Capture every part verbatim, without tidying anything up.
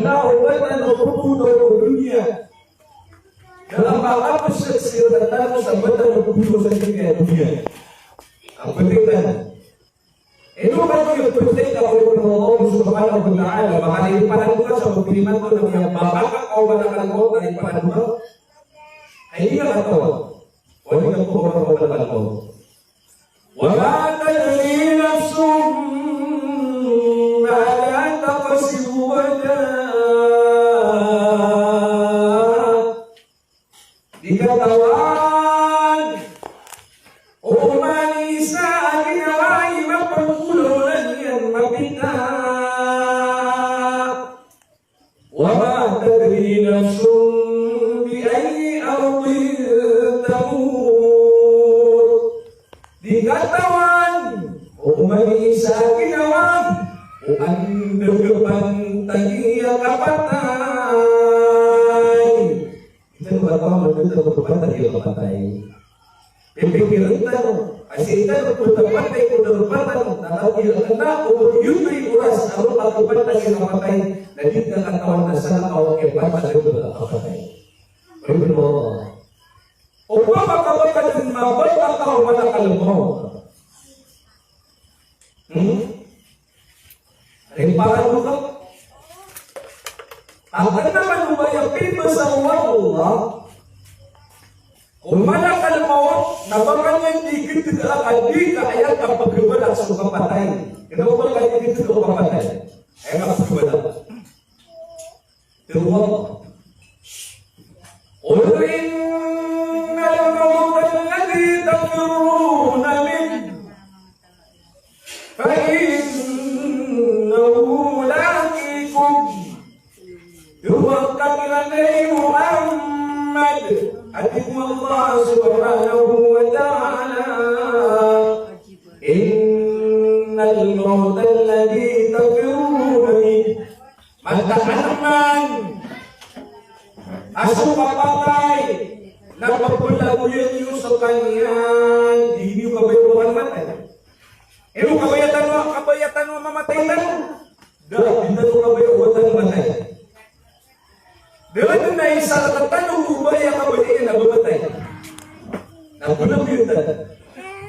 Na o batan o photo o doniya. Dalam makapasad sii rktano sa batan o photo sa doniya. Kapatitan. Ino ba ito ipatay ka o Allah Subhanahu wa Ta'ala, maka di pananduka sa pagpiliman ko na miyabaka ka o malakal maut na di pananduka. Ay di ka katawan. O di ka katawan o malakal maut. Wa ma tadri nafsun madha taksibu ghadan. Di katawan o oman i isa a ginawa i mapangolawla niyan mapita. Wa ma tadri nafsun bi ayyi ardin tamut. Di katawan o oman i isa a ginawa o anda ka pantag iyan kapatay. Di tano katawan o anda tano kapatay iyan kapatay. Pipikirn tano a sii tano pd kapatay ko darpa tano na kagiya kna o giyoto i oras a roo ka kapatay iyan kapatay na di tano katawan na salakaw a kiyapatay iyan kapatay. Aya bo, opama ka ba ka dn mabaka ka o malakal maut. Hmm? Aya bo, a kna man o ba aya pmbasa o Allah ko malakal maut na ba ka niyan di ktdga ka di ka aya kapagabala so kapatay. Kna o ba ka di ktdga o kapatay, aya kapagabala. Tharo o Allah, "Qul innal mawta alladhi tafirruna minhu fa innahu mulaqikum." Tharo angka kiran, hay Muhammad, a tig o Allah subhanahu wa ta'ala, "Innal mawta alladhi tafirruna minhu." Mataan man a so kapatay na pphalagoyan iyo skaniyan, di niyo kabaya o matay. Ino kabaya tano, kabaya tano a mamatay tano? Da, di tano kabaya o tano matay. Da dn a isa rktano o ba aya kabaya iyan a mamatay. Na pphalagoyan tano.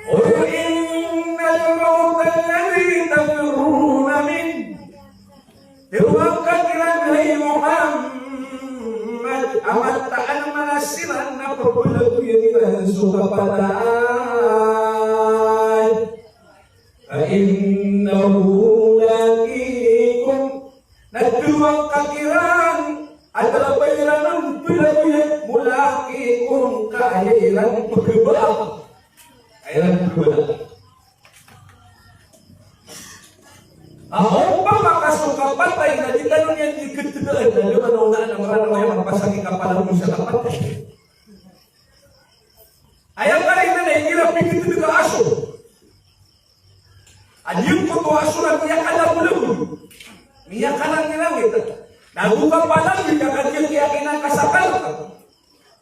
Qul innal mawta alladhi tafirruna minhu. Tharo angka kiran, hay Muhammad, a mataan man a siran na pphalagoyan iran so kapatay. Fa innahu mulaqikum. Na tharo angka kiran a da a ba iran pphalagoyan, mulaqikum, ka aya iran pkhabaa. Aya iran pkhabaa. A opama ka so kapatay na di tano niyan di ktdgaan, na da man a onaan a Mranaw a aya mapasang i kapalagoy sa kapatay. Aya karinan na igira piktdg a aso a giyangkoto a aso na miyakalagoy, miyakalangilangit. Na go ka palangit ka kagiya kiyakinan ka sa kalk.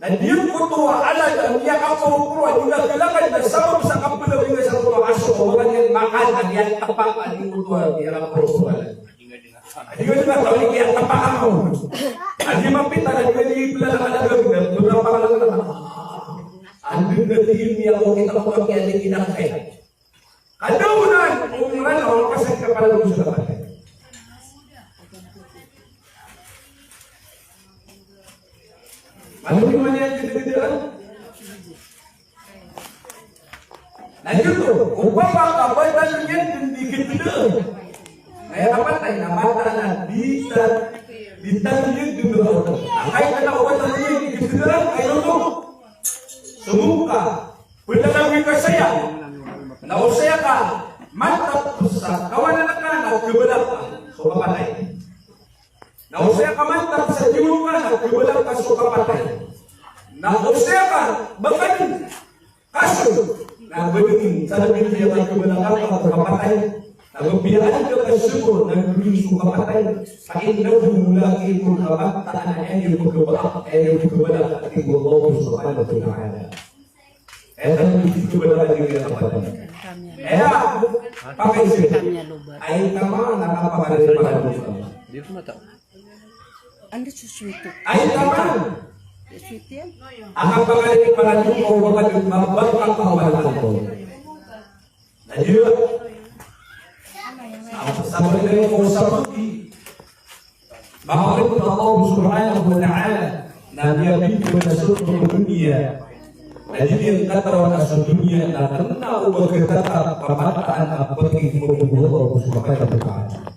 Na giyangkoto a alad a miyakaporoporo a di na kalakad na sabap sa kapalagoy sa koto a aso, a wala niyan makan, a miyatpa a giyangkoto a miyakaporoporo a alad. A di ka di mataw i kiyatpa ka. A di mapita na di ka di plalakad a gawin na plalakad a gawin. Anda na tig iyan a okit ako ka kiyakinan ka. Ka da onan o Mranaw a pasang i kapalagoy sa kapatay. Mano di man iyan ktdgaan? Na giyoto, opama ka ba tano niyan dn di ktdgaan, na aya kapatay na mataan a di ta, di tano niyan dn di ktdgaan. Angkaya na o ba tano niyan di ktdgaan, aya oto. Somoka, pphalagoy ka saya. Na osaya ka mantap sa kawanan ka na khabala ka so kapatay. Na osaya ka mantap sa tiwon ka na khabala ka so kapatay. Na osaya ka ba ka dn kaso na ba dn sa dn iya ka khabala ka so kapatay. Na ba piyaan ka ka soko na dn so kapatay. Fa innahu mulaqikum, ka mataan a aya niyo pkhabaa, aya niyo pkhabaa, a tig o Allah subhanahu wa ta'ala. Aya tano di khabala a di kapatay. Aya, pakaiza. Aya tama na kapakay para. Di ko mata. Anda so swito? Ay, taman. Swito yan? Ang kapagalitan ko, mabangkang ka, mabangkang ko. Adiya. Ang sabi ko sa pagki. Makaoripn o Allah subhanahu wa ta'ala na miyabit ko na sa doniya. Na di niyan katawan a so doniya na kna o ba khatatap ka mataan a pagki ko Allah subhanahu wa ta'ala.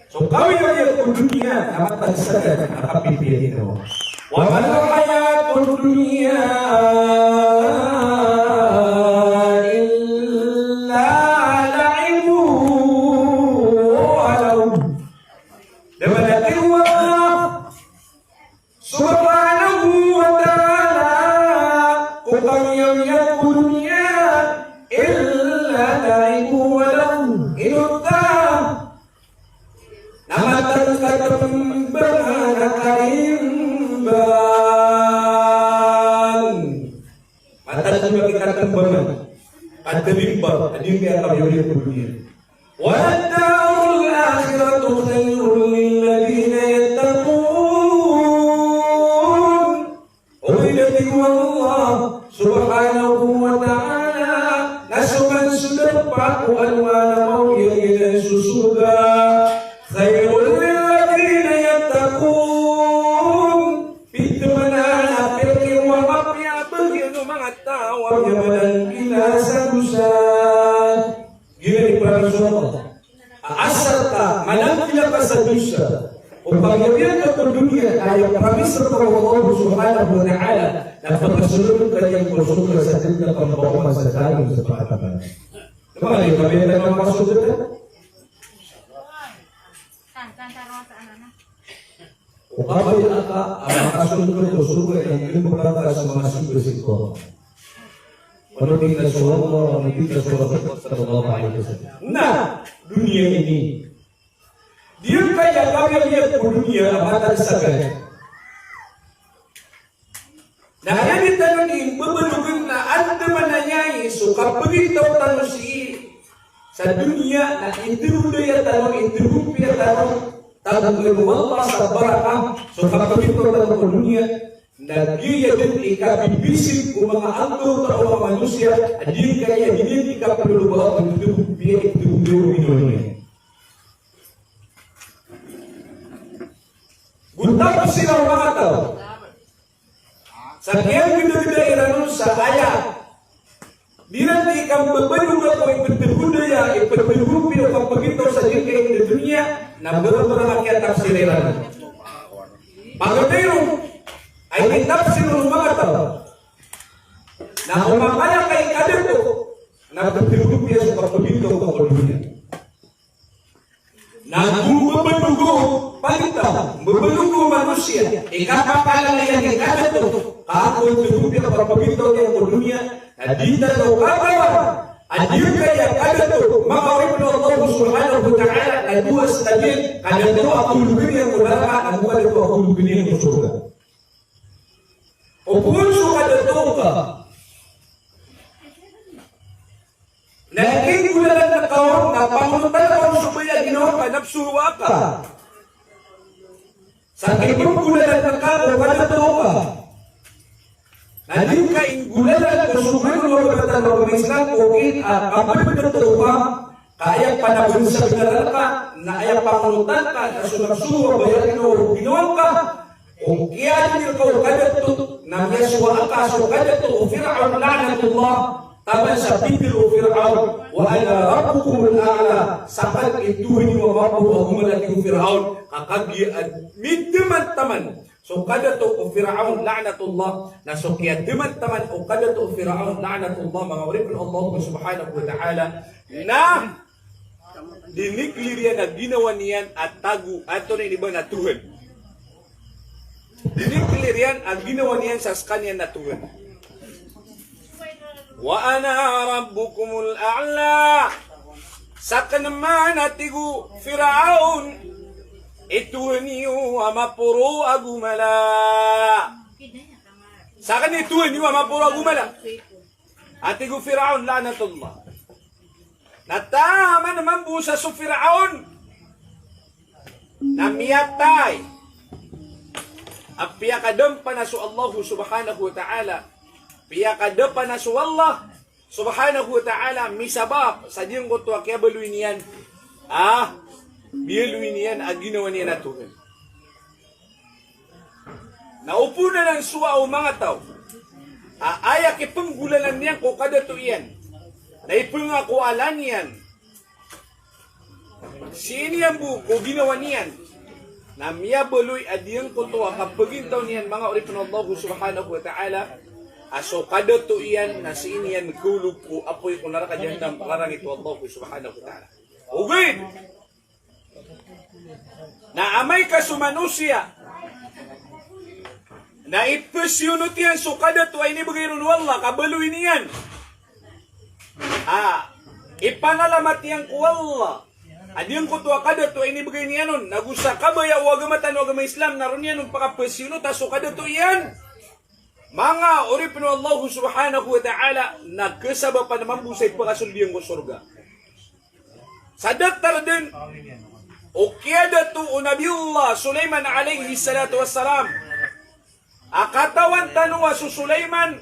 So kawiyawiya ko doniya na matag sa doniya na kapipiya ino. Wa mal hayatud dunya illa la'ibun wa lahw. Da man a tig o Allah subhanahu wa ta'ala ko kawiyawiya ko doniya illa la'ibun wa lahw. Ino ta Na matag katembangan a karimban. Matag katembangan a karimban. A di niyan kaya kawiyawiya ko doniya. Waladdarul akhiratu khayrun lilladhina yattaqun. Oway, na tig o Allah subhanahu wa ta'ala, na so man so darpa ko alongan a maori iyan so sorga. Khayrun lilladhina yattaqun. Pitharo man a pitharo a mapiya a bagian o manga taw a miyamanan kna sa dosa. Giyanan i promise o Allah. A asar ka manangkila ka sa dosa, o pagiyawiyag ka ko doniya, aya promise rka o Allah subhanahu wa ta'ala, na pakasolon ka iyan ko sorga sa dn ka pambaoma sa dayon sa pakataman. Kna ba aya kabiyagan ka ko sorga? O kabaya aka a makasold ko sorga na giyangkoto a makasold ko sorga. Panood ka so Allah, panood ka so Rasul sallallahu alaihi wasallam. Na doniya ini. Di niyan kaya kawiyawiya ko doniya a matag sa gaya. Na aya di tano di mbabalogan na andamanaya i so kapagitaw tano sii sa doniya na intirodaya tano, intiropiya tano, tago o Allah sa barakah so kapagitaw tano ko doniya. Na giya dn i kabibisin o manga anggawta o manga manosiya a di kaya di niyan di kapagitaw, intiropiya, intiropiya o ginawa niyan. Go tano sii o manga taw. Sa kiyagdagda iran on sa ayat. Di iran di kambabaloga ko iptbodaya, iptbodaya o kapagitaw sa doniya, na barabarang a kiyatafsir iran. Pagari ron, ay itafsir o manga taw. Na o mapaya ka i kadato, na btbodaya so kapagitaw ko doniya. Na go mbabaloga o pagitaw, mbabaloga o manosiya i kapakala iyan i kadato, ka ago dn opiya kapagitaw iyan ko doniya, na di tano katawan a di kaya kadato, makaoripn o Allah subhanahu wa ta'ala, na dowa sa tabiyan, kadato a kologn iyan ko naraka, ago kadato a kologn iyan ko sorga. O kon so kadato ka na ikinggolalan ka on, na pangolotan ka on so baya a ginawa ka, na psowa ka. Sa ikinggolalan ka ko kadato ka na di ka inggolalan ko so manga kababatan o Islam ko kit a kapagkadato ka, ka aya panagon sa bnar ka, na aya pangolotan ka, na so napsowa a baya a ginawa ka, o kiyadngil ka o kadato, na miyasowa ka so kadato o Fir'aun la'natullah, taman sa pitharo o Fir'aun, "Wa ana rabbukumul a'la," sakn i Tohan iyo a maporo ago mala, tig o Fir'aun, ka kagiya a midamantaman so kadato o Fir'aun la'natullah, na so kiyadamantaman o kadato o Fir'aun la'natullah, manga oripn o Allah subhanahu wa ta'ala, na diniklir iyan a ginawa niyan a tago, antonaa ini ba, na Tohan. Diniklir iyan a ginawa niyan sa skaniyan na Tohan. "Wa ana rabbukumul a'la." Sakn man, a tig o Fir'aun, i Tohan iyo a maporo ago mala. Sakn i Tohan iyo a maporo ago mala, a tig o Fir'aun la'natullah. Na taman mambo sa so Fir'aun na miyatay. A piyakadampa na so Allah subhanahu wa ta'ala. Piyakadampa na so Allah subhanahu wa ta'ala, misabap sa giyangkoto a kiyabaloy niyan a, biyaloy niyan a ginawa niyan a tohan. Na opama na so a o manga taw a aya kipenggolalan iyan ko kadato iyan na ipengakoala niyan sii niyan bo ko ginawa niyan, na miyabaloy a giyangkoto a kapegintaw niyan, manga oripen o Allah subhanahu wa ta'ala, a so kadato iyan na sii niyan kaolog ko apoy ko naraka jahannam, rarangit o Allah subhanahu wa ta'ala. Ogaid na amay ka so manosiya na ipesiyonot iyan so kadato a inibegay ron o Allah, kabaloy niyan a ipanalamat iyan ko Allah a giyangkoto a kadato a inibegay niyan on, nago sa kabaya o agama tano a agama Islam, na ron iyan on pakapesiyonot a so kadato iyan, manga oripen o Allah subhanahu wa ta'ala, na kesabapan mambo sa ipakasold iyan ko sorga. Sa datar den o kiyadato o Nabiyullah Sulaiman alayhis salatu wassalam. A katawan tano a so Sulaiman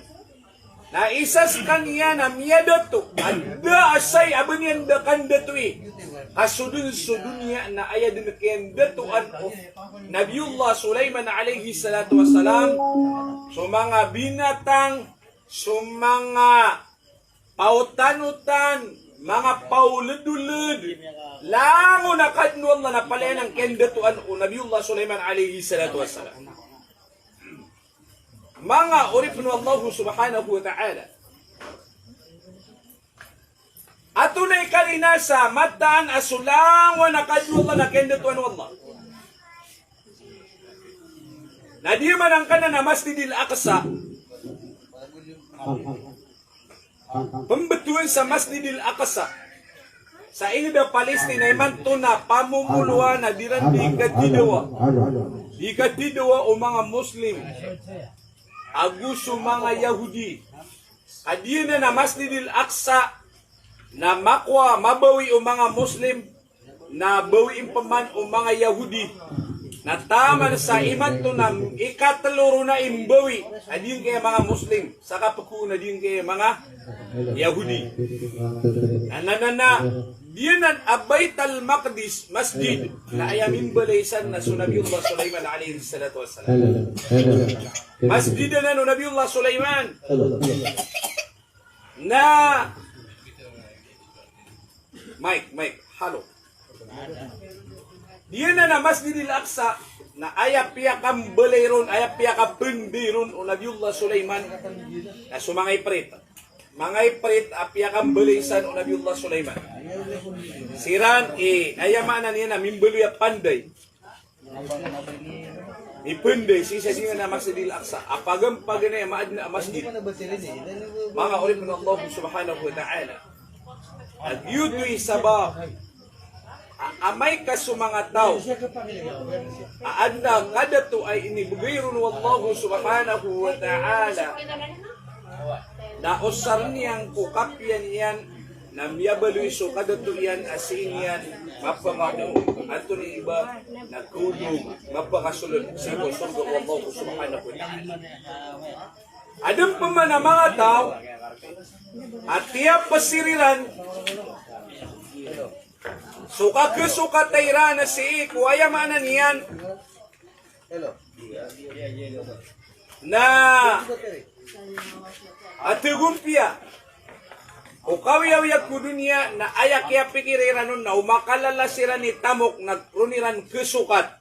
na isa sekaniyan a miyadato a da a saya a ba niyan da kandatoi. Ka so den so doniya na aya den kiyandatoan o Nabiyullah Sulaiman alayhis salatu wassalam, so manga binatang, so manga paotanotan, manga paoledoled, langon a kaadn o Allah na palaya anan kiyandatoan o Nabiyullah Sulaiman alayhis salatu wassalam. Manga oripen o Allah subhanahu wa ta'ala, antonaa i kalinasa mataan a so langon a kaadn o Allah na kiyandatoan o Allah? Na di man angkanan a Masjidil Aqsa. Pembetowan sa Masjidil Aqsa sa inged a Palestine a imanto na pamomoloan a di ran di katidawa, di katidawa o manga Muslim ago so manga Yahudi. Ka giyanan a Masjidil Aqsa na makowa, mabawi o manga Muslim, na bawiin peman o manga Yahudi. Na taman sa imanto na ikatelo ron a imbawi a giyangkaya manga Muslim sa kapeko na giyangkaya manga Yahudi. Na, na, na, na, giyanan a Baital Maqdis, masjid, na aya mimbalay san na so Nabiyullah Sulaiman alayhis salatu wassalam. Masjid anan o Nabiyullah Sulaiman. Na, mic, mic, halo. Giyanan a Masjidil Aqsa, na aya piyakambalay ron, aya piyakapenday ron o Nabiyullah Sulaiman, na so manga iprit. Manga iprit a piyakambalay san o Nabiyullah Sulaiman. Siran i, aya maana niyan na mimbaloy a panday. Mipenday sii sa giyanan a Masjidil Aqsa a pagampaganay a maadn a masjid. Manga oripen o Allah subhanahu wa ta'ala, a giyoto i sabap a amay ka so manga taw a adn a kadato a inibegay ron o Allah subhanahu wa ta'ala, na osaren iyan ko kapiya niyan, na miyabaloy so kadato iyan a sii niyan mapangako, antonaa i ba, na kaolog, mapakasold sii ko sorga o Allah subhanahu wa ta'ala. Aden peman a manga taw a tiyapes iran so kakesokata iran a sii ko, aya maana niyan na a tegompiya o kawiyawiyag ko doniya, na aya kiyapikira iran on na o makalala siran i tamok na ron iran kesokat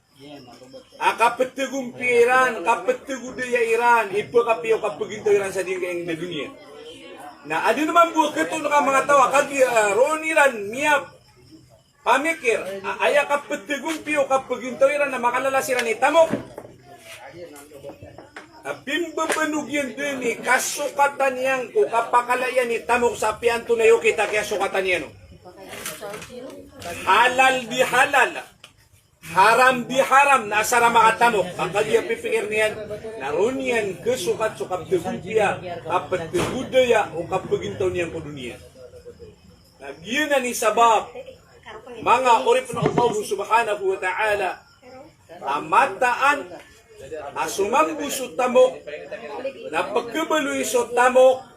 a kapetegompiya iran, kapetegodaya iran, ipakapiya o kapegintaw iran sa giyangkaya inged a doniya. Na aden mambo a ketoon ka manga taw a kagiya, ah, ron iran miyapamikir a aya kapetegompiya o kapegintaw iran na makalala siran i tamok a pimbebenog iyan den i kasokatan iyan ko kapakala iyan i tamok sa apiya antonaa i okit a kiyasokatan iyan on. Halal di halal, haram di haram na asar a makatamok. Ka kagiya pipikir iyan na ron iyan kesokat so kapetegompiya, kapetegodaya o kapegintaw niyan ko doniya. Na giyanan i sabap, manga oripen o Allah subhanahu wa ta'ala, a mataan a so mambo so tamok na pkhabaloy so tamok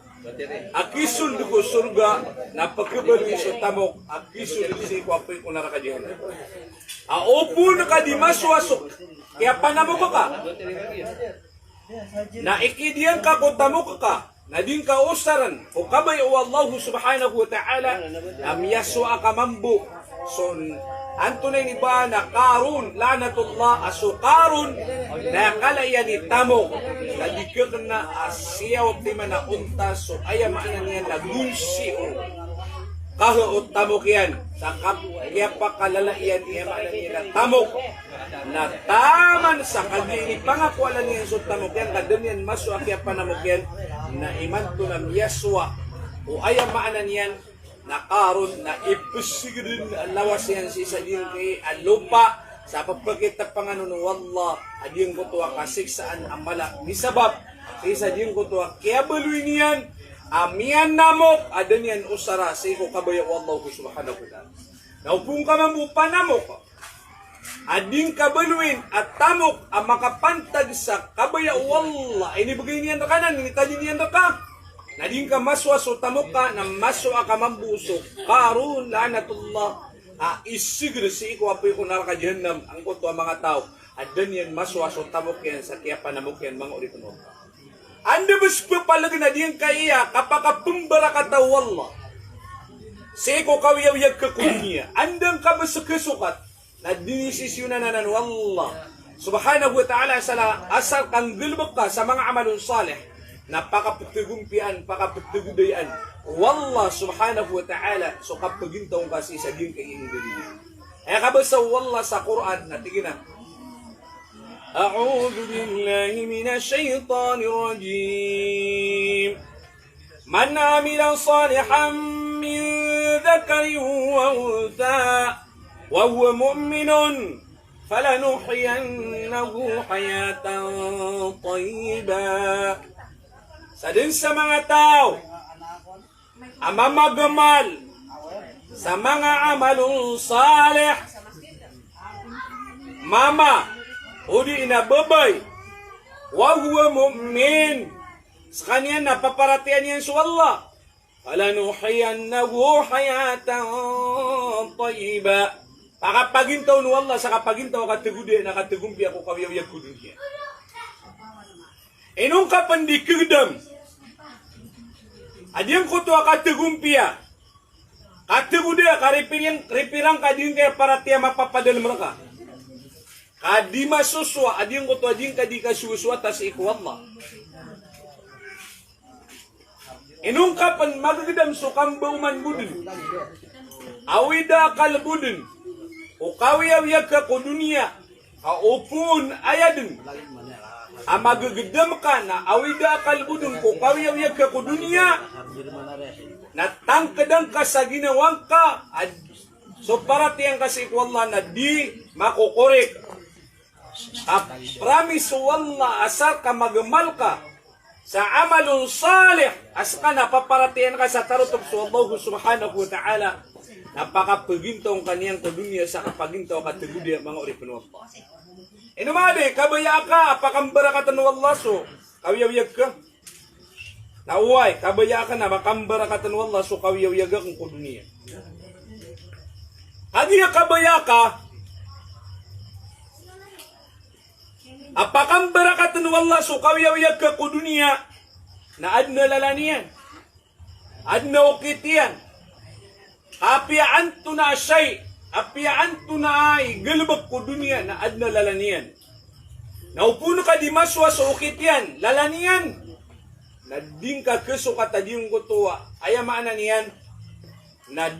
a kisold ko sorga, na pkhabaloy so tamok a kisold sii ko apoy ko naraka Jahannam. A opama ka di masowa so kiyapanamok ka, na ikidiyan ka ko tamok ka, na di ngka osarn ko kabaya o Allah subhanahu wa ta'ala, na miyasowa ka mambo so antonaa ini ba na Qarun, la'natullah, a so Qarun na kala iyan i tamok, na di khakna a siyaw timan a onta so aya maana niyan na gonsi o kaha o tamok iyan, sa kap-, kiyapakalala iyan i aya maana niyan na tamok. Na taman sa kagiya inipangakowa niyan so tamok iyan ka da niyan masowa a kiyapanamok iyan, na imanto na miyasowa o aya maana niyan na Qarun na ipsigdn a lawas iyan sii sa giyangkai a lopa sa pphakitpangan on o Allah a giyangkoto a kasiksaan a mala misabap sii sa giyangkoto a kiyabaloy niyan a miyanamok a da niyan osara sii ko kabaya o Allah subhanahu wa ta'ala. Na opama ka mambo panamok a di ngka baloyin a tamok a makapantag sa kabaya o Allah a inibgay niyan rka nan, initadin iyan rka, na di ngka masowa so tamok ka, na masowa ka mambo so Qarun, la'natullah, a isigr sii ko apoy ko naraka Jahannam angkoto a manga taw a da niyan masowa so tamok iyan sa kiyapanamok iyan, manga oripn o Allah. Anda bs pphapalagn a di ngka iya kapakapmbarakata o Allah sii ko kawiyawiyag ka ko doniya. Anda ngka bs khasokat na dinisisyonan anan o Allah subhanahu wa ta'ala, asal, asal ka nggalbk ka sa manga amalon salih, na pakapthagompiyaan, pakapthagodayaan o Allah subhanahu wa ta'ala so kapagintaw ngka sii sa giyangkai a ingd a doniya. Aya kabasa o Allah sa Qur'an na tig iyan a, أعوذ بالله من الشيطان الرجيم. من عمل صالحا من ذكر وأنثى وهو مؤمن فلنحيينه حياة طيبة. Sadn sa manga taw a mamagamal sa manga amalon salih, mama odi na babay, wa huwa mu'min, skaniyan na paparatiyayaan iyan so Allah, falanuhyiyannahu hayatan tayyibah. Pakapagintaw o Allah sa kapagintaw a kathagodaya na kathagompiya ko kawiyawiyag ko doniya. Ino ngka pn di khagdam a giyangkoto a kathagompiya, kathagodaya, ka ripirang, ripirang ka di ngka paratiyaya mapapadalm rka, ka di masosowa a giyangkoto a di ngka di kasowasowata sii ko Allah. Ino ngka pn magagdam so kambaoman bo dn, awida akal bo dn, o kawiyawiyag ka ko doniya, ka opama aya dn a magagdam ka na awida akal bo dn ko kawiyawiyag ka ko doniya, na tangkda ngka sa ginawa ngka a so paratiyaya ngka sii ko Allah na di makokorek. Ka promise o Allah a ska magamal ka sa amalon salih a ska na paparatiyayaan ka sa tarotop so Allah subhanahu wa ta'ala, na pakapagintaw ngka niyan ko doniya sa kapagintaw a kathagodaya, manga oripn o Allah. Ino man i kabaya aka a pakambarakatn o Allah so kawiyawiyag ka? Na oway, kabaya aka na pakambarakatn o Allah so kawiyawiyag akn ko doniya. Kagiya kabaya aka a pakambarakatn o Allah so kawiyawiyag ka ko doniya, na adn a lalan iyan, adn a okit iyan. Apiya antonaa a shay, apiya antonaa a igalbk ko doniya na adn a lalan iyan. Na opama ka di masowa so okit iyan, lalan iyan, na di ngka khasokat a giyangkoto a, aya maana niyan na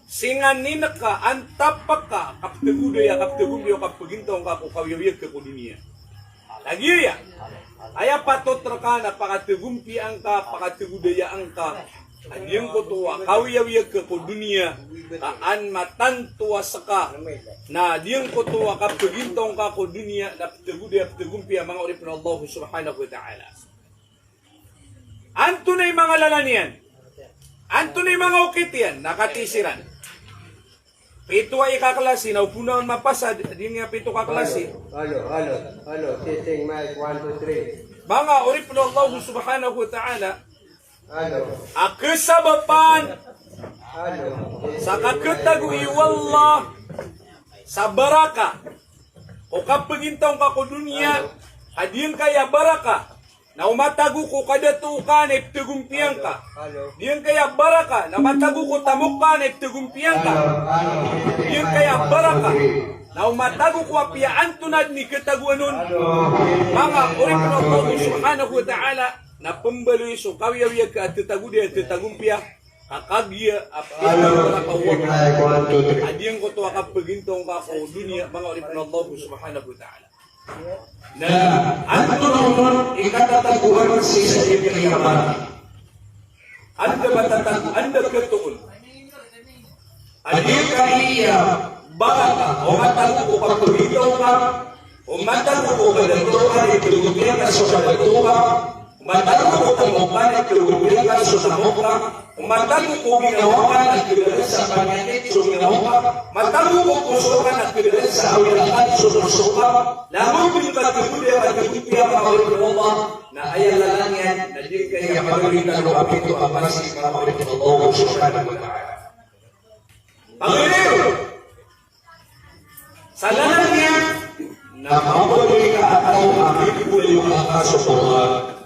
singanin ka, antap ka, kapthagodaya, kapthagompiya, kapagintaw ngka ko kawiyawiyag ka ko doniya. Lagid aya, aya patot rka na pakathagompiyaan ka, pakathagodayaan ka a giyangkoto a kawiyawiyag ka ko doniya, ka an matanto a ska na giyangkoto a kapagintaw ngka ko doniya na pthagodaya, pthagompiya, manga oripn o Allah subhanahu wa ta'ala. Antonaa i manga lalan iyan? Antonaa i manga okit iyan? Na katii siran Pito a ikaklasi, na opama na mapasad, di niyan pito kaklasi. Hello, hello, hello, testing mic, one, two, three. Manga oripn o Allah subhanahu wa ta'ala, a kasabapan sa kakatago iyo o Allah sa barakah o kapagintaw ngka ko doniya, a di ngka aya barakah na o matago ko kadato ka na ipthagompiya ngka. Di ngka aya barakah na matago ko tamok ka na ipthagompiya ngka. Di ngka aya barakah na o matago ko apiya antonaa dn i katagoan on. Manga oripn o Allah subhanahu wa ta'ala, na pmbaloy so kawiyawiyag ka a tatago di a tatagompiya, ka kagiya a piyakabarakah o Allah a di ngkoto a kapagintaw ngka ko doniya, manga oripn o Allah subhanahu wa ta'ala. Na antonaa onon i katatagoan sii sa di ngka aya barakah? Anda ba tatago, anda katoon a di ngka aya barakah o matago ko kapagintaw ka, o matago ko kadato ka na ipthagompiya ngka so kadato ka, o matago ko tamok ka na ipthagompiya ngka so tamok ka, o matago ko ginawa ka na kadato sa panyakit so ginawa ka, matago ko poso ka na kadato sa awid akal so poso ka, langon di ka tagodi a katagompiya, manga oripn o Allah, na aya lalan iyan na di ngka aya pagawid tano a pito a pasi, manga oripn o Allah subhanahu wa ta'ala. Pagari, sa lalan iyan na mabaloy ka a taw a mibolayoka so Qur'an.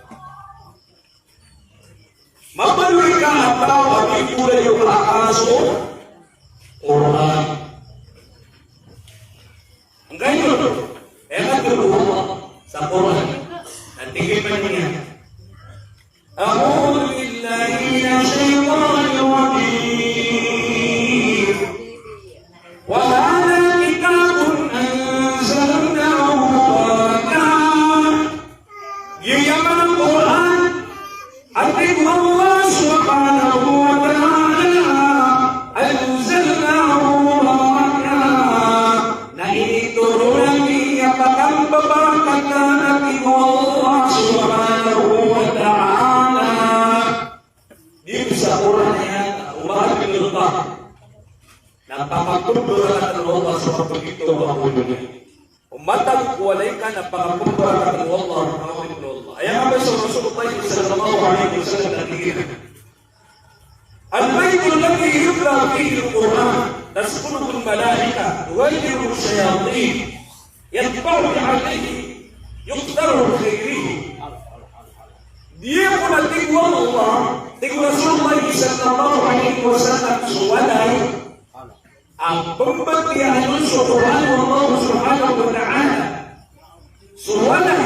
Mabaloy ka a taw a mibolayoka so Qur'an. Angkaino? Aya katharo o Allah sa Qur'an, na tig iyan man iyan: أعوذ بالله من الشيطان الرجيم. وهذا كتاب أنزلناه مبارك. Giya man a Qur'an a tig o Allah subhanahu wa ta'ala, أنزلناه مباركا. Na initoron ami a pkambabarakatan, a tig o Allah subhanahu wa ta'ala. Di sa Qur'an iyan, o ba ka di ka, na pkambabarakatan o Allah so kapagintaw ngka ko doniya. O matago ko walay ka na pkambabarakatan o Allah, pkambabarakatan o Allah. Aya mabasa o Rasulullah sallallahu alaihi wasallam na tig iyan: البيت الذي يتلى فيه القرآن تسكنه الملائكة تهجره الشياطين يدفعه عليه يقترح خيره. Di ko na, tig o Allah, tig o Rasulullah sallallahu alaihi wasallam, so walay a pmbatiyaan on so Qur'an o Allah subhanahu wa ta'ala. So walay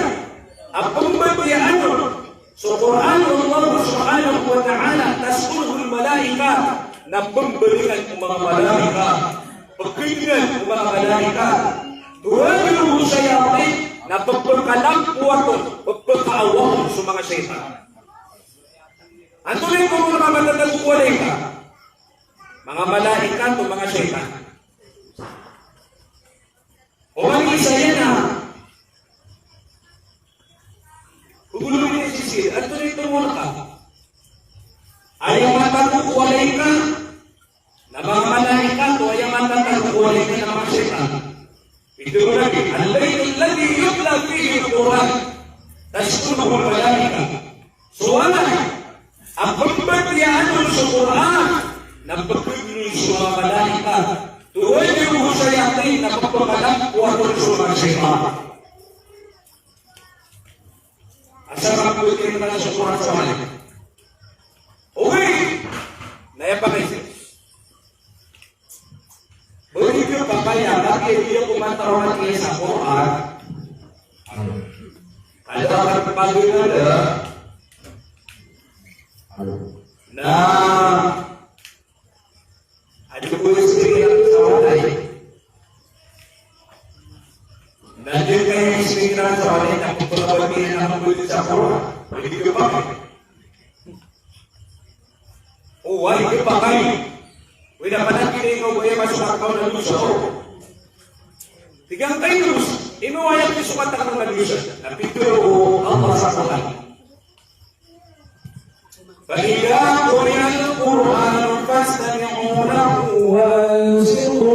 a pmbatiyaan on so Qur'an o Allah subhanahu wa ta'ala, تسكنه الملائكة, na pmbalingan o manga malaikat, pkhadangan o manga malaikat, تهجره الشياطين, na pphakalampowa on, pphakaawa on so manga shaytan. Antonaa i toro a matatago ko walay ka? Manga malaikat o manga shaytan. Oman i isa iyan na, o golo ini sisir, antonaa i toro ka? Aya matatago ko walay ka na manga malaikat, o aya matatago ko walay ka na manga shaytan. Ito lagi, البيت الذي يتلى فيه القرآن تسكنه الملائكة. So walay a pmbatiyaan on so Qur'an na pkhadangan on so manga malaikat. تهجره الشياطين, na pphakalampowa on so manga shaytan. Asa mapmbatiya so Qur'an sa walay? Ogaid na aya pakay sa Bagi ka pakay a, bagi ka di ko mataroma tiya sa Qur'an. Kada ka pagkada na, adi ko experience sa walay. Na di ka experience sa walay, na pagkabati na pagkabati sa Qur'an. Bagi ka pakay. O, aya di pakay. Wida panakirin ko, wida masokat ka na dosa. Tig iyan, kay dosa. Ino aya di sokat ka na dosa? Na pitharo o Allah sa Qur'an: فإذا قرئ القرآن فاستمعوا له وأنصتوا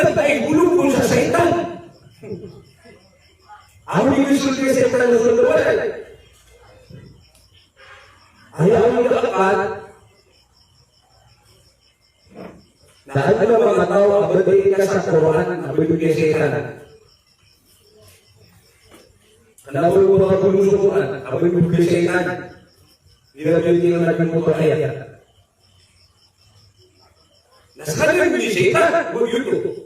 Pagkatay, bolong ko sa shaytan. Ago di ko isold ko sii sa shaytan na so lawal. Aya a makakat na adn a manga taw a ba di ka sa Qur'an, a ba di ka sa shaytan. Kna ba ba ka bolong so Qur'an, a ba di ka sa shaytan. Di na ba di na ka moto aya. Na skaniyan i shaytan, ba giyoto.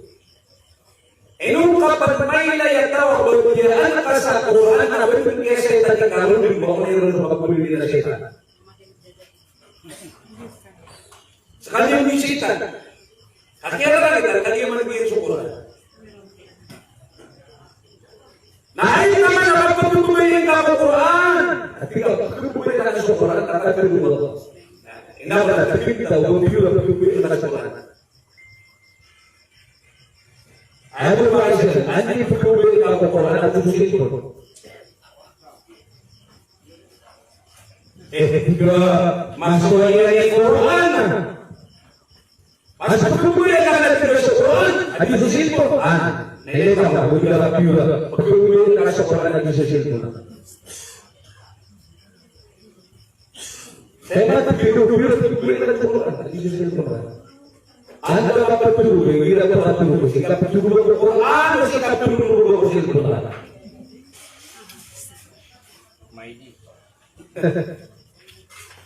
Ino ka pd mailay a taw a ba di ka sa Qur'an, a ba di ka sa shaytan, i karon di ba ko iron a ba di ka sa shaytan. Skaniyan i shaytan. Kagiya na, kagiya man giya so Qur'an. Na aya man a ba pagbabayaan ka ko Qur'an. Ati ka pagbabayaan ka so Qur'an, a pagbabayaan ka. Ina ba na pagbabayaan ka so Qur'an. Aya bo ba isa, anda i pkhaobayan ka ko Qur'an ago so cellphone? Eh, tig a masowa iyan i Qur'an. Mas pkhaobayan ka na tig a so Qur'an ago so cellphone. Ah, na ilay ka, ba di ka kapiya, pkhaobayan ka so Qur'an ago so cellphone. Sii ko ptharoa, ptharoa, ptharoa, ptharoa. Anda ka ptharoa, igira ka ptharoa, sii ka ptharoa ko Qur'an, sii ka ptharoa ko cellphone.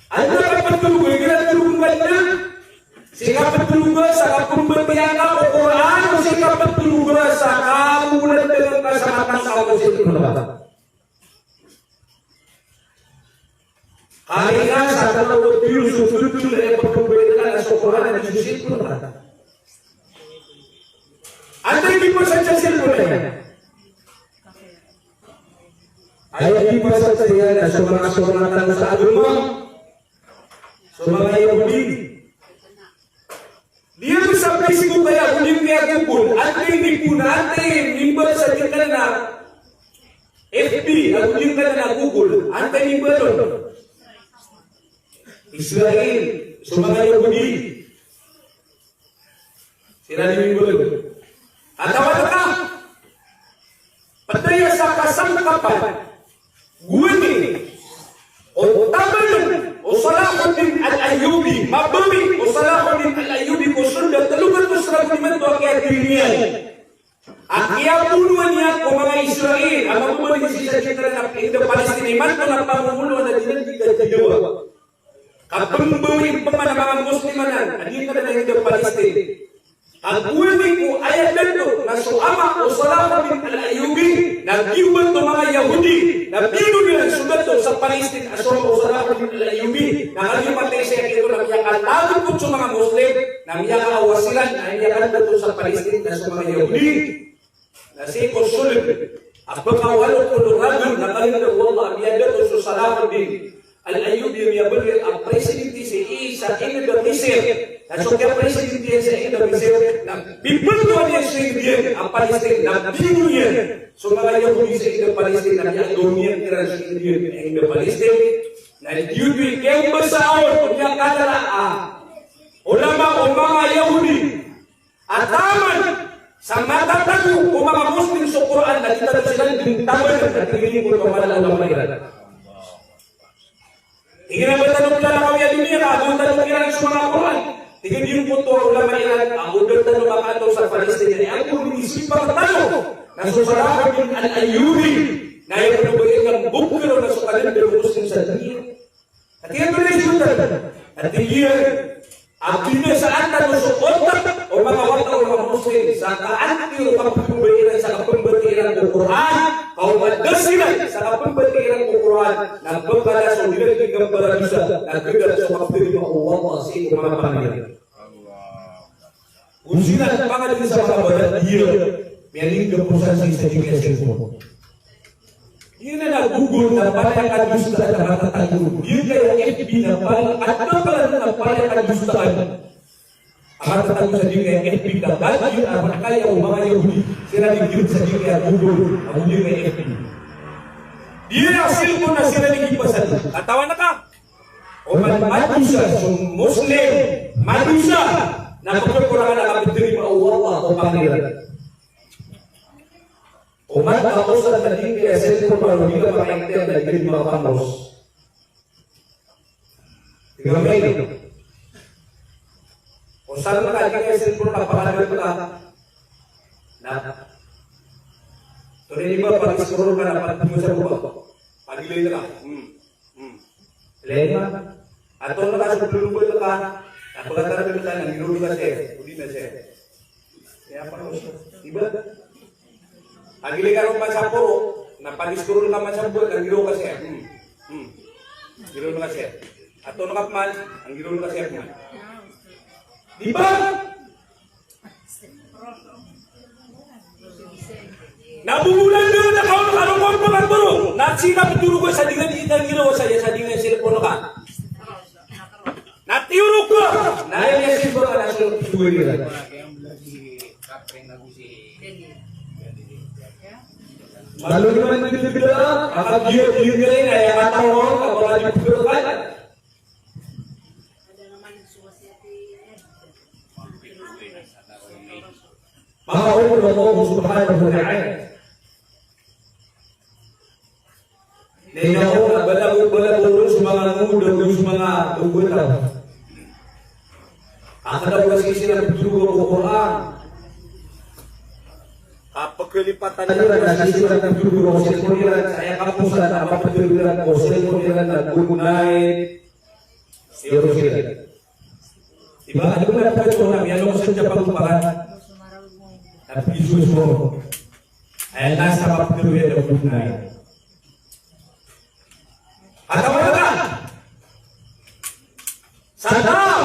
Anda ka ptharoa, igira ptharoa ka niyan, sii ka ptharoa sa kapmbatiyaa ka ko Qur'an, sii ka ptharoa sa kapmbatiyaa ka sa mata ka ko cellphone. Kay na sa kna o tiro so dodon a ipkhaobayan ka na so Qur'an ago so cellphone ka. Antaa i kipasad sa cellphone ka? Aya kipasad sa iyan na so manga, so manga taw sa agama, so manga Yahudi. Di iyan sa Facebook aya, odi na kaya Google, antaa i nipoon, antaa i nimba sa giyangkanan a F B, ago giyangkanan a Google, antaa i nimba on? Israel, so manga Yahudi. Siran i nimba on. Katawan ka, pd aya sa kasangkapan, gowani o taman o Salahuddin Al-Ayyubi, mabami o Salahuddin Al-Ayyubi ko sold a tlo gatos ragon imanto a kiyadiri niyan, a kiyabonoa niyan ko manga Israel a mamamani sii sa giyangkanan a ingd a Palestine imanto na pamomoloan a di niyan di kaginawa. Kapmbawai pman a manga Muslim anan a giyangkanan a ingd a Palestine. Ka gowani ko aya dato na so ama o Salahuddin Al-Ayyubi na giyobat o manga Yahudi na biyano iran so dato sa Palestine a so ama o Salahuddin Al-Ayyubi, na kagiya matay saya giyoto na miyakalagot so manga Muslim, na miyakaawa siran a miyakadato sa Palestine na so manga Yahudi. Na sii ko sold a pkawalo polo ragon na kalindao o Allah a miyadato so Salahuddin Al-Ayyubi a miyabaloy a presidente sii sa ingd a Misir. Na so kiyapresidente iyan sa ingd a Misir na pipntowan iyan so ingd iyan a Palestine na biyano iyan so manga Yahudi sa ingd a Palestine na miyagaw niyan kiran so ingd iyan a ingd a Palestine. Na giyoto i kiyambasa on o miyakadala a ulama o manga Yahudi a taman sa matatago o manga Muslim so Qur'an na di tano siran dn taman a tig iyan ko mala a ulama iran. Tig iyan a ba tano plalakaw a doniya ka ago tano kiran so manga Qur'an. Tig iyan ko ulama iran a o da tano makataw sa Palestine a ago di sipat tano na so Salahuddin Al-Ayyubi na aya pn a ba iyan a bokero na so kadaklan a Muslim sa doniya. Ati iyan, tonay so tano. Ati iyan, a binasaan tano so otak o manga wata o manga Muslim sa kaanti o kapmbabayaan sa kapmbatiyaa iran ko Qur'an, ka o mada siran sa kapmbatiyaa iran ko Qur'an, na pkala so di iran di kambaradosa, na gdam so kaptarimaa o Allah sii ko manga panganin iran. O siran panganin sa manga barat iyan, miyalinggap o sansi sa di kaya cellphone. Iyan na Google na palaya kadosaan a matatago. Iyan kaya F B na palaya, adn a palaya na palaya kadosaan a matatago sa di kaya F B na ba iyan a makaya o manga Yahudi. Siran di giyoto sa di kaya Google, ago di kaya F B. Iyan a cellphone na siran di kipasad. Katawan ka? Oman madosa so Muslim, madosa na pkhakorangan a kaptarimaa o Allah ko panganin iran. Oman ka osar na di kaya cellphone, odi na makainternet na di kaya makapangaos. Tig a mail. Osar na di kaya cellphone na pakadn ka. Na. Tonay di ba pag-scroll ka na pag-scroll ka na pag-scroll ka. Hmm. Hmm. Lima. Antonaa ka so pdolog ka, na pagkatara ka na ngiro ka sir, odi na sir. Kaya pa, di ba? Pagilay ka ron man sa poro, na pag-scroll ka man sa buwan, na ngiro ka sir. Hmm. Hmm. Ngiro ka sir. Antonaa ka man, ngiro ka sir man. Di ba? Na bobolan dn a kaon ka roo ko pagkatoro. Na sii ka ptoro ko sa di nga di ka ngiro sa iya sa di nga cellphone ka. Na tiyoro ka. Na iya cellphone ka na so tiyoro ka. Malo iman di bida, maka giya di bida ini, aya kataw, kapag di bida. Maka umor Allah subhanahu wa ta'ala. Ino na balabaw, balabaw ron so manga ngoda, so manga ngoda. Akadaw ka sisira ptrugo ko Qur'an. Kapagkalipatan iran na sisira ptrugo ko cellphone iran, sa aya kaposan a maptrugo iran ko cellphone iran na good night. Siro sira. Di ba? Ado na pagkatoon na miyano sa Japan para. Tapi Jesus mo. Aya na sa maptrugo iran na good night. Atawa na, sa taw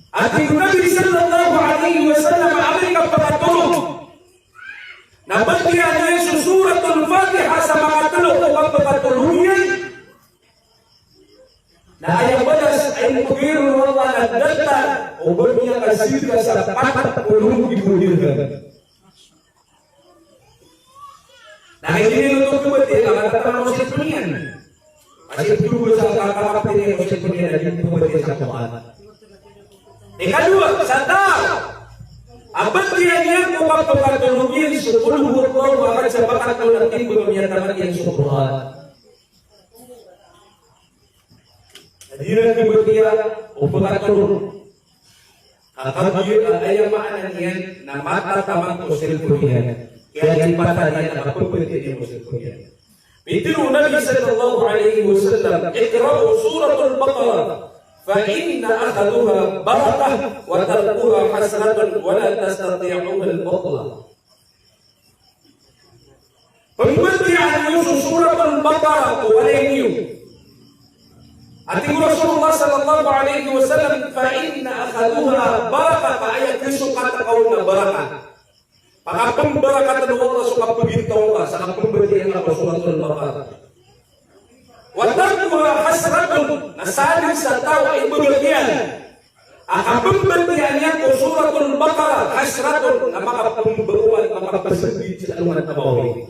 a tig o Nabi sallallahu alaihi wasallam a amay ka pakatorog na batiya niyan so Suratul Fatiha sa makatlo ko kapakatorog iyan, na aya balas a inibgay ron o Allah na datar o ba niyan kasadka sa pat polo ribo dirham. Na aya inilotok o batiya, na katawan o cellphone iyan. Kasi ptrugo sa kakamapin iyan o cellphone iyan, na di pmbatiya sa Qur'an. Ikadowa, sa taw a batiya niyan ko kapakatorog iyan so Qul huwallahu ahad sa makatlo na timbang a miyataman iyan so Qur'an. Di iran kabatiya o pakatorog. Kagiya aya maana niyan na matataman ko cellphone iyan. Kiyalipatan iyan a kapmbatiya niyan ko cellphone iyan. Pitharo o Nabi sallallahu alaihi wasallam, "Iqra'u Suratul Baqarah, fa inna akhadhaha barakah, wa tarkuha hasratun, wa la tastati'uha al-batlah." Pmbatiyaa niyo so Suratul Baqarah ko walay niyo. A tig o Rasulullah sallallahu alaihi wasallam, "Fa inna akhadhaha barakah," ka aya kisokat ka on na barakah. Pakapmbarakatan o Allah so kapagitaw ka sa kapmbatiyaa ka ko Suratul Baqarah. Wa tarkuha hasratun, na sadn sa taw a ibgay iyan a kapmbatiyaa niyan ko Suratul Baqarah, hasratun, na makapmbaroan, makapsbit sa alongan a mawri.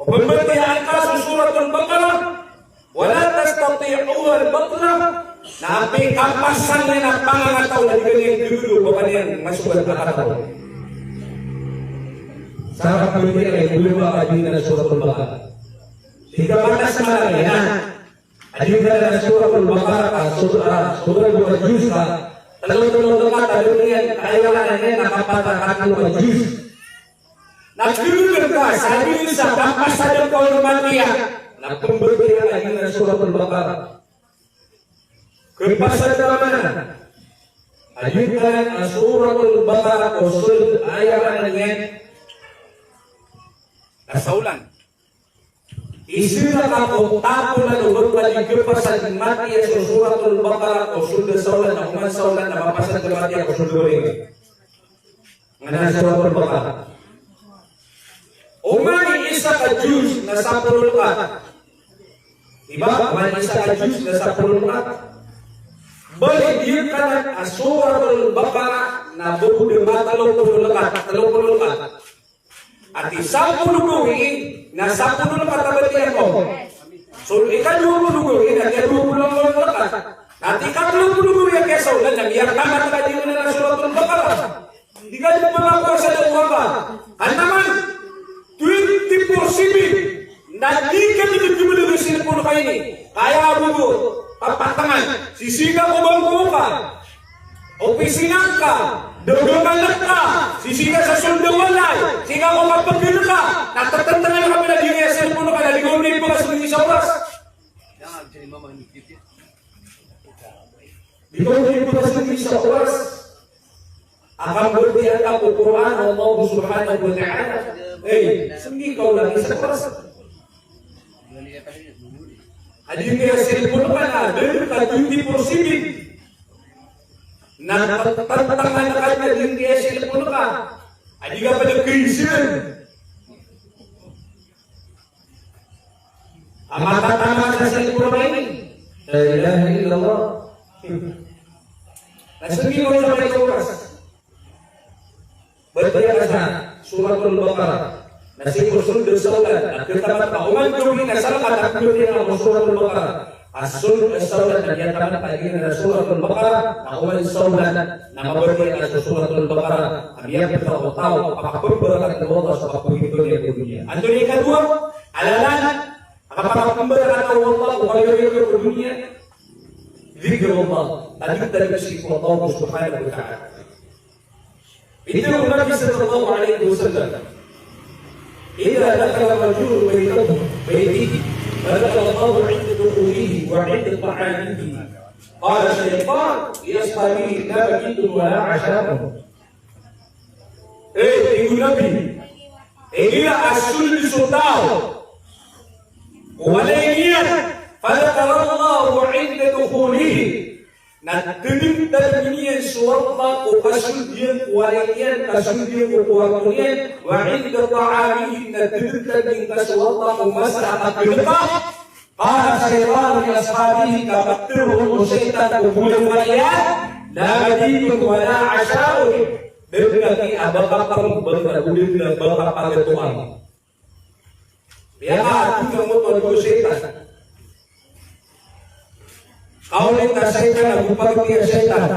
O pmbatiyaan ka so Suratul Baqarah, wa la tastati'uha al-batlah, na apiya kapasan iyan a pangangataw na di ka niyan dodolo, ba ka niyan masogat a kataw. Sa kapmbatiyaa ka, imbaloy ka a di na Suratul Baqarah. Di ka matas malaki na. Adi ka na Suratul Baqarah ka, sura, sura dowa juz ka, tlo, tlo, tlo ka, tlo iyan, aya maana niyan na kapat a katlo ka juz. Na tlo ka, sa di sa kapasad ka on matiya, na pmbatiyaa ka iyan a Suratul Baqarah. Kapasad ka mana? Adi ka na Suratul Baqarah ko sold, aya maana niyan na saolan. Isa ka ko tapolan o ba ka di kapasad matiya so Suratul Baqarah ko sold a saolan, na oman saolan na mapasad ka matiya ko sold a baling. Ngana Suratul Baqarah. Oman i isa ka juz na sapolo rakaat. Di ba? Oman i isa ka juz na sapolo rakaat. Bali di ka na a Suratul Baqarah na bo di matalo polo rakaat, talo polo rakaat. Ati sapolo gawii na sapolo rakaat a batiya ko. So, ikadowa polo gawii na kiyadowa polo rakaat. Ati ikatlo polo gawii a kiyasaolan na miyatamat ka di na Suratul Baqarah. Di ka di pmakakowa sa dawa ka. Ka taman, twenty-four seven. Na di ka di kmlagay sa cellphone ka ini. Kaya bo bo, papatangan. Sii ka ko bangko ka. Opisina ka, dagangan ka, sisii ka sa sold a walay, sii ka ko kapagir ka, na tatantangan ka pn a di niyan cellphone ka, na di ka on di pakasold sa oras. Di ka on di pakasold sa oras. A kambatiyaa ka ko Qur'an o Allah subhanahu wa ta'ala. Eh, sii ka on di sa oras. A di niyan cellphone ka na, dn ka twenty-four seven. Na tatantangan ka na di niyan cellphone ka. A di ka pd a krisis. A matataman sa cellphone ka ini. La ilaha illallah. Na sii ko na may oras. Batiyaa ka sa Suratul Baqarah. Na sii ko sold o sawlan, na kataman ka oman gawii na salakaw a pembatiyaa ko Suratul Baqarah. A sold o sawlan na miyataman ka giyanan a Suratul Baqarah, na oman sawlan na mabatiya ka so Suratul Baqarah, na miyapita o taw a kapembarakat o Allah so kapagito niyan ko doniya. Antonaa i ikadowa a lalan a kapakapembarakat o Allah ko kapagito ko doniya? Dhikrullah, tadmtad sii ko Allah Subhanahu wa Ta'ala. Pitharo o Nabi sallallahu alaihi wasallam, "Idha dakhala rajulun baytahu, baytihi, fa dhakara Allahu 'inda dukhulihi wa 'inda ta'amihi, qala shaytan li ashabihi, la mabitun wa la 'asha'un." Eh, tig o Nabi, igira a sold so taw ko walay niyan, fa dhakara Allahu 'inda dukhulihi, na tadmtad iyan so Allah ko kasold iyan ko walay niyan, kasold iyan ko kwarto niyan, wa 'inda ta'amihi, na tadmtad iyan ka so Allah ko masa a kakdka. Qala shaytanu li ashabihi, ka pitharo o shaytan ko bolawan iyan, la mabitun wa la 'asha'un, da dn aki a ba kapang, ba ka, da dn a ba kapagatoan. Piyakaadn oto o shaytan. Kaolin ka shaytan, ago pagpiya shaytan.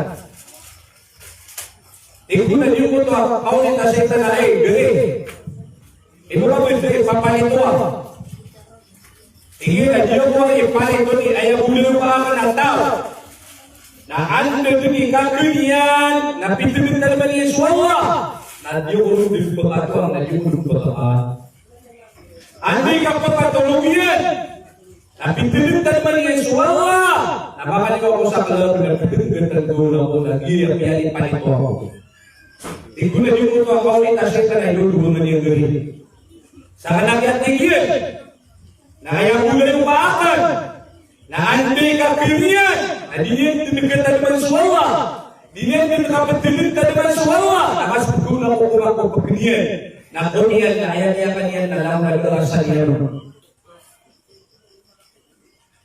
Tig o Nabi oto a kaolin ka shaytan a, eh, gari. Ino ka ba di papalitoa? Tig iyan a di ako ipalito ni aya bolawan ka a taw. Na anda dn i kakn iyan, na pitdmtad man iyan so Allah, na di ako dn pkatoan, na di ako dn pkatoan. Anda i kapakatolog iyan, na pitdmtad man iyan so Allah, na makaliyo ako sa kalab na pitdmtad ko Allah, na di iyan piyalipalito ako. Tig o Nabi oto a kaolin ka shaytan a ino dn a gari. Sa kna a tig iyan, na aya bolawan ka akn, na anda i kakn iyan, na di niyan dn katadman so Allah, di niyan dn kaptadman so Allah, na mas pkn ako ko mapkn iyan. Na kon iyan, na aya niyan kn iyan, na langon a darasa niyan.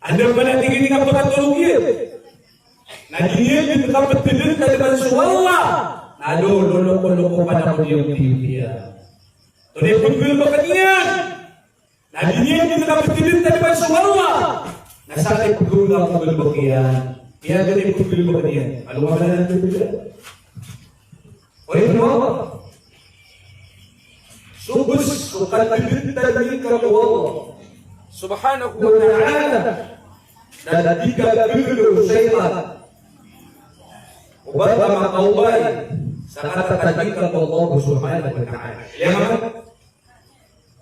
Anda pn a tig iyan i kapakatolog iyan, na di niyan dn kaptadman so Allah, na loloko-loko pn ako niyan pipiya. Tonaa i pnggalbk iyan? Na di niyan dn kaptadman so Allah, na sakn i pnggalbk iyan. Aya dn i pnggalbk iyan, alongan a pnggalbk iyan. Oway, no? So bs o katadmtad ka ko Allah Subhanahu wa Ta'ala, na di ka gagawii o shaytan. Oba ka makaobay sa katadmtad ka ko Allah Subhanahu wa Ta'ala. Aya maana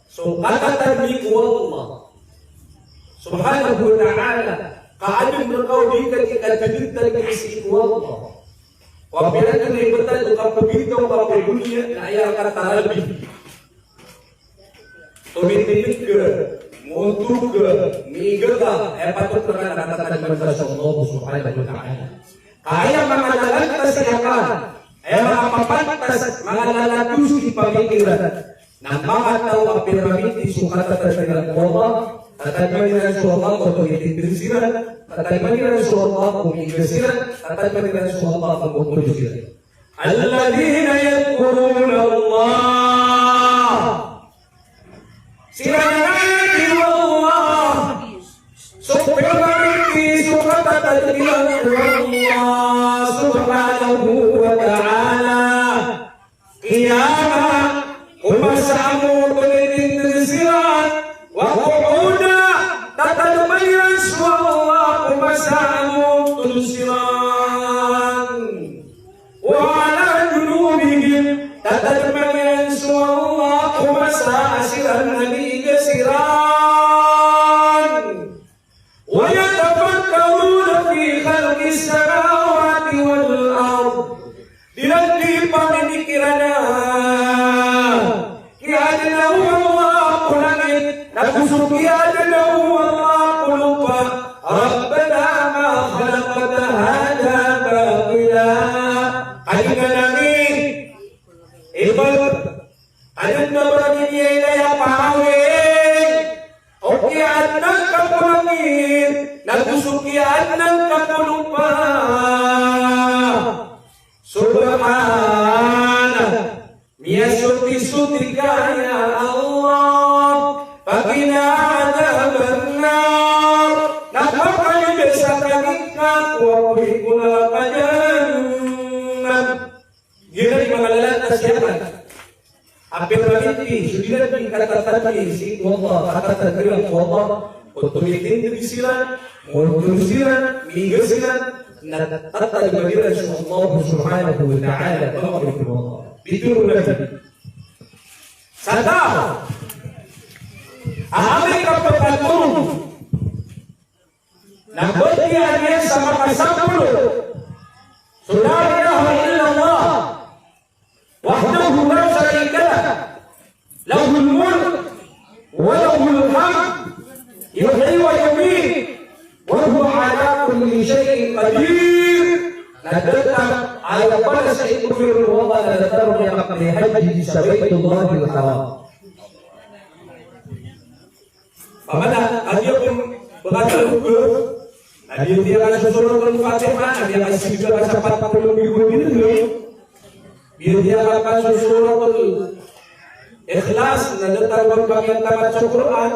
so katadmtad ko Allah Subhanahu wa Ta'ala, ka adn rka o di ka di katadmtad sii ko Allah. Apiya kna i btad o kapagito ka ko doniya na aya katarabi. Tomitindg ka, montog ka, miiga ka, aya patot rka na katadman ka so Allah Subhanahu wa Ta'ala. Ka aya manga lalan ka sii akal, aya manga papantas, manga lalan ko sii pamikiran. Na manga taw a piramiti so katatagan iran ko Allah, tatadman iran so Allah ko tomitindg siran, tatadman iran so Allah ko miiga siran, tatadman iran so Allah ko montog siran. Alladhina yadhkuruna Allah. Siran a tig o Allah, so piramiti so katatagan iran ko Allah Subhanahu wa Ta'ala. Qiyaman, ko masa a montol siran, wa qu'udan, tatadman iran so Allah ko masa a montol siran, wa ala junubihim, tatadman iran so Allah ko masa a siran na miiga siran. Wa yatafakkaruna fi khalqis samawati wal ard. Di iran di pamimikiran a kiyaadn o Allah ko langit, nago so kiyaadn o Allah ko lopa. Rabbana ma khalaqta hadha batila. Kadnan ami, iba, adn a ba di niyan aya pawing o kiyaadn ka ko langit, nago so kiyaadn ka ko lopa. Subhanaka, miyasoti-soti ka ya Allah. Kami besa kami ka kuwa ko hikuna ka jahannam. Gina di manga lalan a siyaman. Apiya mangiti, so di na di katatagi sii ko Allah, katatagi ko Allah, oto mitindg siran, oto siran, miga siran, na tatagn iran so Allah subhanahu wa ta'ala, manga oripn o Allah. Pitharo o Nabi. Sa taw a amay ka pkhatorog na batiya niyan sa makasapolo so la ilaha illallah, wahdahu la sharika lah, lahul mulk wa lahul hamd, yuhyi wa yumiit, wa huwa ala kulli shay'in qadir. Na datar a aya balas a ipoon o Allah na datar o miyakapnay haji sa Baitullahil Haram. Pamana, kagiya kon pkhatorog ka, na biyatiya ka so Suratul Fatiha, na biyatiya ka sa pat polo minggu dn. Biyatiya ka so Suratul Ikhlas, na datar o ba ka miyatamat so Qur'an.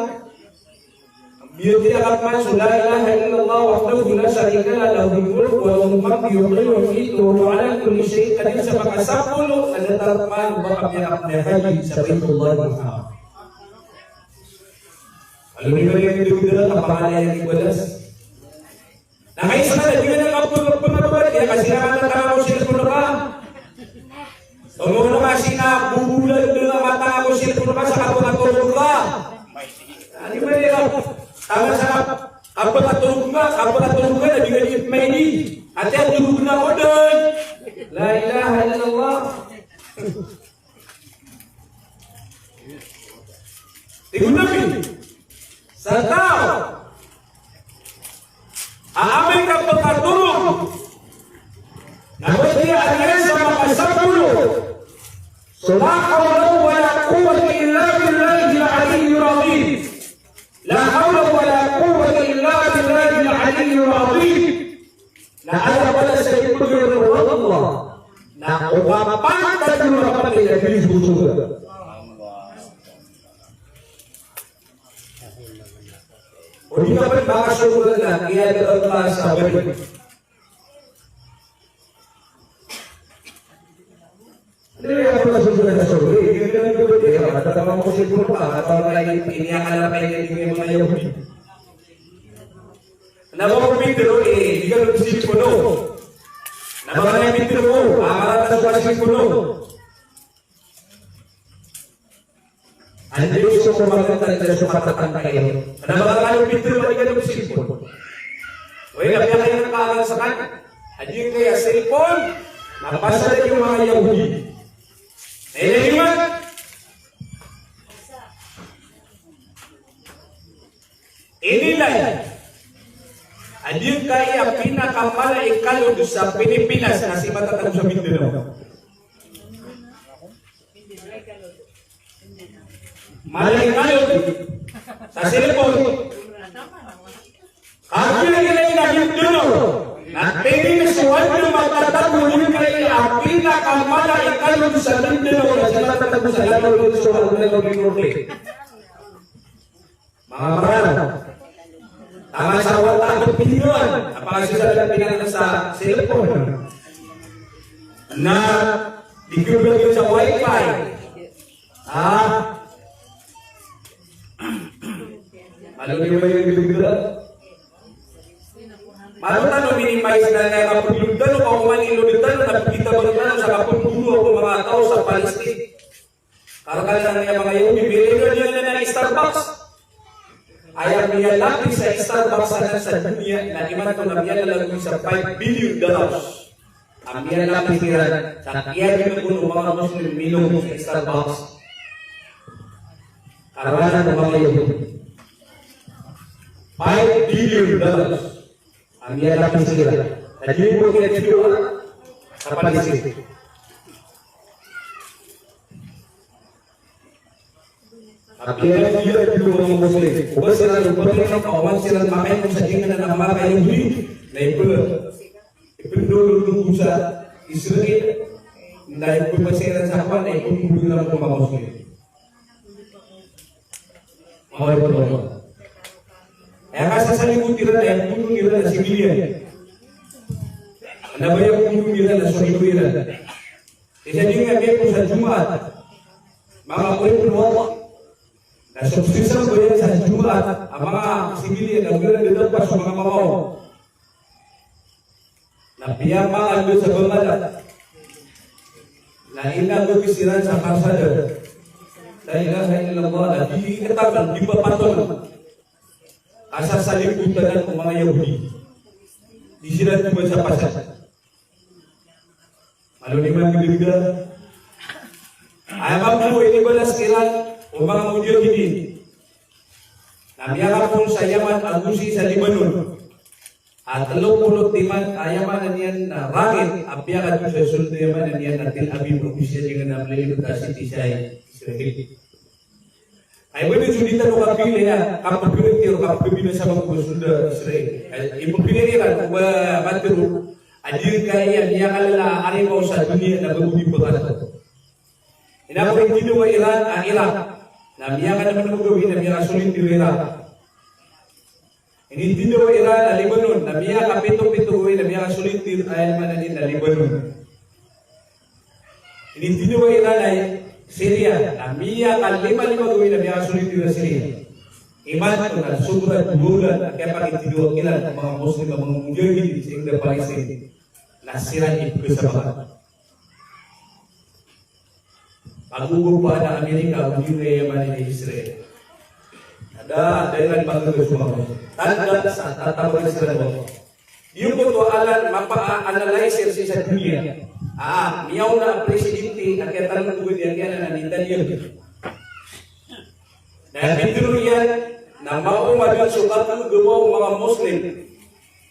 Biyatiya ka so la ilaha illallah wahdahu la sharika lah, lahul mulk wa lahul hamd, yuhyi wa yumiit, wa huwa ala kulli shay'in qadir, sa makasapolo, na datar o ba ka miyakapnay haji sa Baitullahil Haram. Alo ni bali ang dugdug a pangalaya ni Balas. Na kaisa na di ka na kapagpapagpapag, ya kasi na mata tanga ko cellphone ka. Tomo na kasi na bubulan na mata tanga ko cellphone ka sa kapagpapagpapag ka. Ano ba yan? Tama sa kapagpapagpapag ka, kapagpapagpapag ka, na di ka di maini. Ati ang tulog na ko doon. La ilaha illallah. Tig o Nabi, sa taw a amay ka pkhatorog na batiya niyan sa makasapolo so la hawla wa la quwwata illa billahil aliyyil azim. La hawla wa la quwwata illa billahil aliyyil azim. Na aya balas a ibgay o Allah na o kapantag o kapatay a giri so sorga. O di ka pn makasorga na kiyadaan ka sa badi. Hindi, ako na susunod na susunod. Hindi ka na nagdodod eh. Mata tama ko cellphone ka. Mata tama ko cellphone ka. Mata tama ko cellphone ka. Na ba ko Pedro eh, di ka nagsipo, no? Na ba ko Pedro, ah, marata sa sipo, no? Andi so ko maganda na so katatangka iyo. Na ba ko Pedro, di ka nagsipo? Oy, na piyakay na kaangan sa kan. Andi kaya cellphone, na pasal iyo mga Yahudi. Na ilay iman. Inilay a giyangkai a pinakamala i kalod sa Pilipinas na sii matatago sa Mindanao. Mala i kalod sa cellphone. Kagiya inilay na Mindanao na tininis o anda matatago giyangkai a pinakamala i kalod sa Mindanao na sii matatago sa Lanao del Sur ago Lanao del Norte. Manga Mranaw. Taman sa wata a piniyowan a pagsisalan pinangan sa cellphone na di kiyobagay sa wifi. Ah. Ano niyo ba yung ibig nila? Mano tano minimize na nga kapaglutan o kauman ilo di tano na pagkitabang tano sa kapaglutan o mga tao sa Palestine. Karkala na niyan manga Yahudi, miyalalagoy sa Starbucks. Aya miyalapis sa Starbucks anan sa doniya na imanto na miyalalagoy sa five billion dollars. A miyalapis iran sa kiyagiya ko o manga Muslim minom sa Starbucks. Karkala na manga Yahudi. Five billion dollars. A miyalapis iran. Sa di bo kiyagiya sa Palestine. Apiya di iran di o manga Muslim. O ba siran, o ba siran, o ba siran makainom sa di anan a manga Yahudi. Na iba, ipndolog sa Israel. Na iba ba siran sa kwan, na iba iran ko manga Muslim. Manga Muslim. Aya kasasalikot iran, aya pondon iran na civilian. Na ba aya pondon iran na so hito iran. Isa di nga miyako sa Jumaat. Manga oripn o Allah. Na so sisang ba iyan sa Jumaat a manga civilian na ba iran dadapas so manga mama on. Na piyamakan dn sa Bangala. Na inagos iran sa karsada. La ilaha illallah. Na di katakan, di papaton. Kasasalikotan o manga Yahudi. Di siran dn sa pasad. Malo niyo man gdgda. Aya mambo inibalas kiran o manga mujahidin. Na miyakapoon sa Yaman ago sii sa Lebanon. A tlo polo timan, aya maana niyan na rangit, a piyakatlo sa sold, aya maana niyan na Tel Aviv, ago sii sa di ngka na mlilibet a city sa Israel. Ay, ba di so di tano kapilaya, kapagpilay, kapagpilay sa manga sold a Israel. Ay, ipagpilay iran, ba matero, a di ngka iya, miyakalala a arimaw sa doniya na ba bo di pagkato. Ina ko initindg o Iran a Iraq. Na miyakadakl o gawii na miyakasolindir o Iraq. Initindg o Iran a Lebanon. Na miyakapito-pito o gawii na miyakasolindir, aya maana niyan na Lebanon. Initindg o Iran a Syria. Na miyakalima-lima o gawii na miyakasolindir a Syria. Imanto na sobra dowa olan a kiyapakitindg o Iran a manga Muslim a manga mujahidin sii ko Palestine. Na siran i pkhasabakan. Pagogopaan a Amerika, ago di ngka aya maana niyan na Israel. Ada, ada iran pagogopaan. Tanda sa tatabang Israel o Allah. Di ngkoto alan mapa-analyze sii sa doniya. A, miyaona a presidente a kiyatanong ko di a kiyanan a Netanyahu. Na pitharo iyan na maoma dn so kapagogop o manga Muslim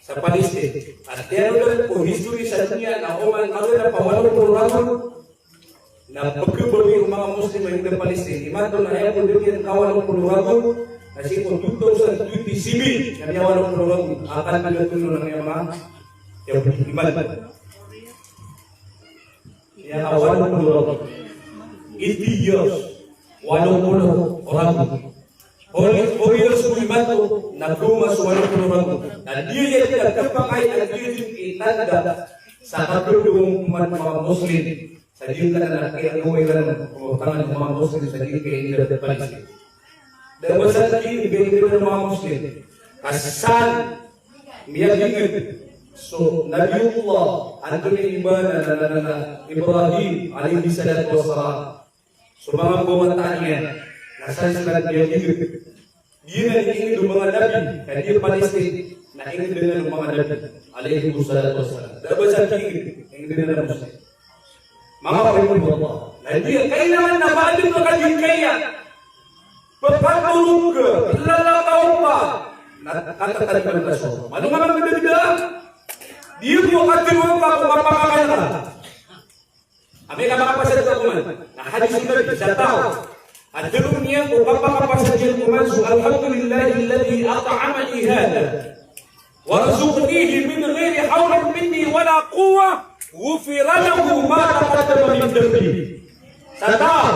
sa Palestine. Ati ano dn ko history sa doniya na oman maganap a walo polo ragon na pkhabawi o manga Muslim a ingd a Palestine. Imanto na aya pn dn iyan kawalo polo ragon na sii ko two thousand twenty-seven na miyawalo polo ragon. Akan dn dn na miyama. Aya pn imanto. Aya ka walo polo ragon. Eighty years. Walo polo ragon. Four, four years ko imanto, na koma so walo polo ragon. Na di aya di a kapakay a di aya di itanda sa kapagogop o manga Muslim. Sa di ngka na kiyagowai ran o tangan o manga Muslim sa di ngka ingd a Palestine. Da ba sa di ngka ingd a manga Muslim. Ka san miyagingd so Nabiyullah, antonaa i ba na, na, na, na, Ibrahim alayhis salatu wassalam. So manga pamataan iyan, na san siran miyagingd. Giyanan i ingd o manga nabi, ka di Palestine, na ingd anan o manga nabi, alayhimus salatu wassalam. Da ba sa di ingd, ingd anan o Muslim. Manga oripn o Allah. Na di, kailangan na maadn ka di kaya. Pkhatorog ka, plalakaw ka, na katataliman ka so. Malo nga mangdagdag. Di mo katharo ka ko kapakakal ka. Amay ka makapasad ka koman. Na hadis o Nabi, sa taw a tharoon iyan ko kapakapasad iyan koman so, "Alhamdulillahilladhi at'amani hadha, warzuqnihi min ghayri hawlin minni wala quwwah, ghufira lahu ma taqaddama min dhanbihi." Sa taw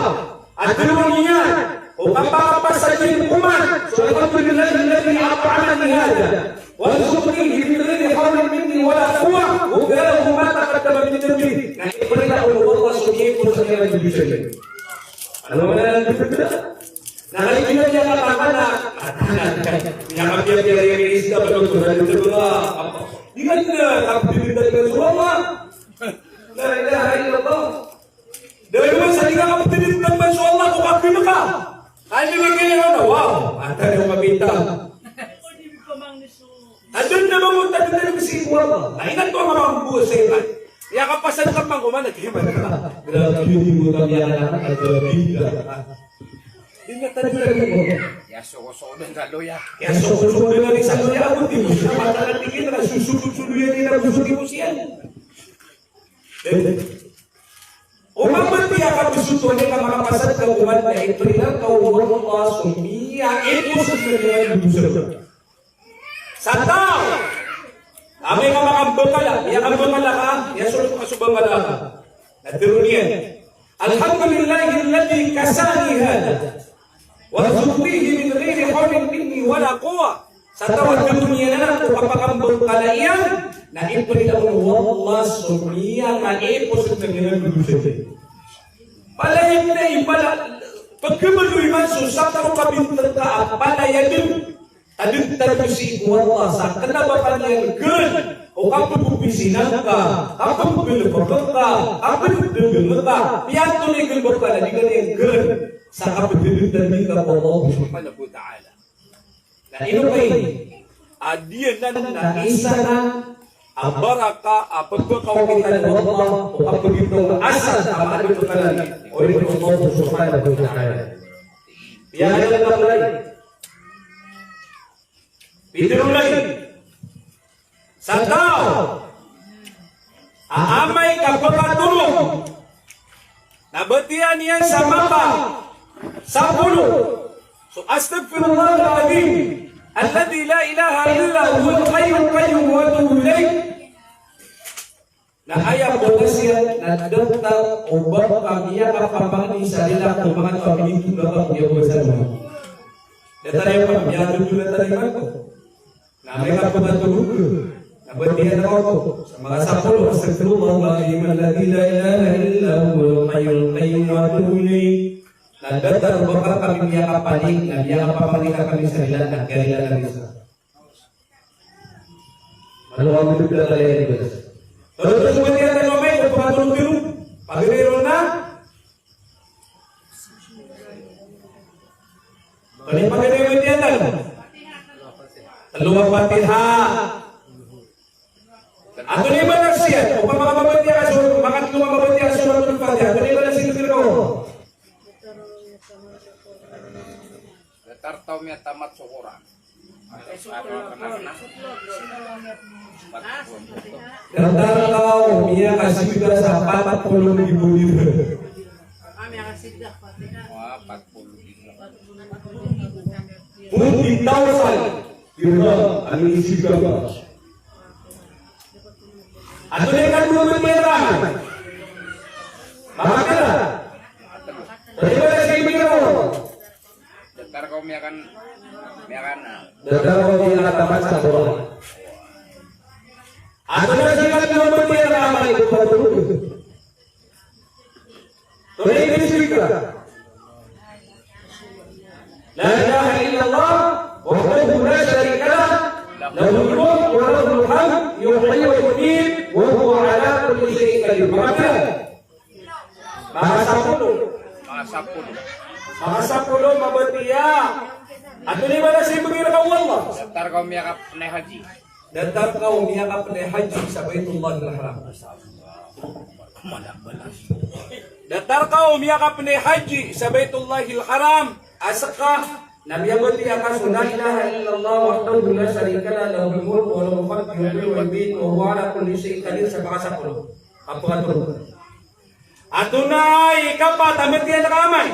a tharoon iyan ko kapakapasad iyan koman so, "Alhamdulillahilladhi at'amani hadha, warzuqnihi min ghayri hawlin minni wala quwwah, ghufira lahu ma taqaddama min dhanbihi." Na iprila o Allah so miyapos a kiyabinasa niyan. Ano man ang bibigla? Na kay di na niyan katakana, katakana, niyan kapiya-piya rin isda, pagkakura dito ba? Di ka na kapibigla ka sa Allah. La ilaha illallah. Dahil man sa di ka kapibigla man sa Allah, kung kapibigla ka. Kaya nila kaya na, wow, ang tayo mabita. Adn na mambo, adn na mambo sii ko Allah. Na ingat ko a manga mambo sa iran. Aya kapasad ka pman koman, na kiman. Grabe, di mo kami anak, grabe ka. Ingat adn na mambo. Aya sokosokodan sa loya. Aya sokosokodan sa loya, ako di mo siya matatatingin, na susubod so loya niyan, na busog mo siya. O mabatiya ka bes oto, aya ka makapasad ka koman na iprila ka o Allah so miyaipos iyan a dosa. Sa taw a amay ka makambakala, aya kambakala ka, aya solot ka so bangkala ka. Na tharoon iyan, "Alhamdulillahilladhi kasani hadha, warzuqnihi min ghayri hawlin minni wala quwwah." Sa taw a doniya na ko kapakambangkala iyan, na iprila o Allah so miyanga i poso na miyanga dosa iyan. Palaya iyan na ipala, pagkabaloy man so sakaro kabintang ka a palaya dn. Tadg tadg sii ko Allah sa kna ba pn iyan gr o kapagopisinan ka, kapaggalbk ka, kapagdgdg ka, piyanto na igalbk ka na di ka niyan gr sa kapagdgdg ka ko Allah subhanahu wa ta'ala. Na ino kay a di anan na isa na a baraka a pagkakaomitan o Allah o kapagitaw a asar a maadn a kalali o ino Allah subhanahu wa ta'ala. Piyanto na igalbk ka. Pitharo lagid sa taw a amay ka pkatorog na batiya niyan sa maka sapolo so astaghfirullahal azim alladhi la ilaha illa huwal hayyul qayyum wa atubu ilayh. Na aya balas iyan na datar o ba ka miyakapamangni sa rila ko manga taw a minitondog a miyabasa. Datar iyan pn, miyatondog na tarimaan ko. Na amay ka pkatorog na batiya niyan sa maka sapolo, astaghfirullahal azim alladhi la ilaha illa huwal hayyul qayyum wa atubu ilayh. Na datar o ba ka kami miyakapamangni, na miyakapamangni ka kami sa rila na kiyarila kami sa Ano ka mudok na kala iyan ibalas? Totoo so batiya tano amay ko pkatorog tano. Pagari ron na. Ano i pagari a batiya tano? Tlo a Fatiha. Antonaa i balas iyan? Opama ka mabatiya ka so, makatlo ka mabatiya ka so Suratul Fatiha. Antonaa i balas iyan? Datar taw miyatamat so Qur'an. Datar taw miyakasibda sa pat polo ribo dirham. Wah, pat polo ribo. Twenty thousand dirham a minisibda. Antonaa i kandod iyan? Makatlo. Antonaa i balas iyan? Datar kaw miyakan, miyakan, ah. Datar kaw miyakatamat sa Qur'an. Antonaa i kandod iyan a amay ko pkatorog? Antonaa i bibigay ka? La ilaha illallah wahdahu la sharika lah, lahul mulku wa lahul hamd, yuhyi wa yumitu, wa huwa ala kulli shay'in qadir. Makatlo. Makasapolo. Makasapolo. Makasapolo, mabatiya. Antonaa i balas iyan ibgay rka o Allah? Datar kaw miyakapnay haji. Datar kaw miyakapnay haji sa Baitullahil Haram. Datar kaw miyakapnay haji sa Baitullahil Haram. A ska na miyabatiya ka so la ilaha illallah wahdahu la sharika lah, lahul mulku wa lahul hamd, yuhyi wa yumitu, wa huwa ala kulli shay'in qadir sa makasapolo. Kapkatorog. Antonaa i kapat a matiyan ka amay?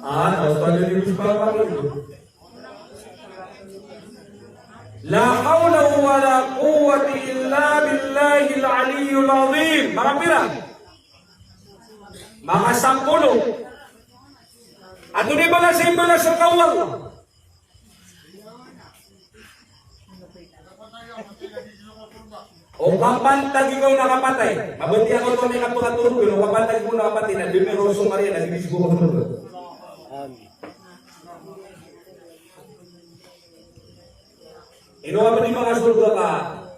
Ah, la hawla wala quwwata illa billahil aliyyil azim. Makapira? Makasapolo. Antonaa i balas iyan, balas rka o Allah? O kapantag ikaw na kapatay. Mabatiya ka oto a miyakapkatorog, o kapantag ikaw na kapatay na dn ron so Maria na dn isogo ko sorga. Ino ka pn di makasorga ka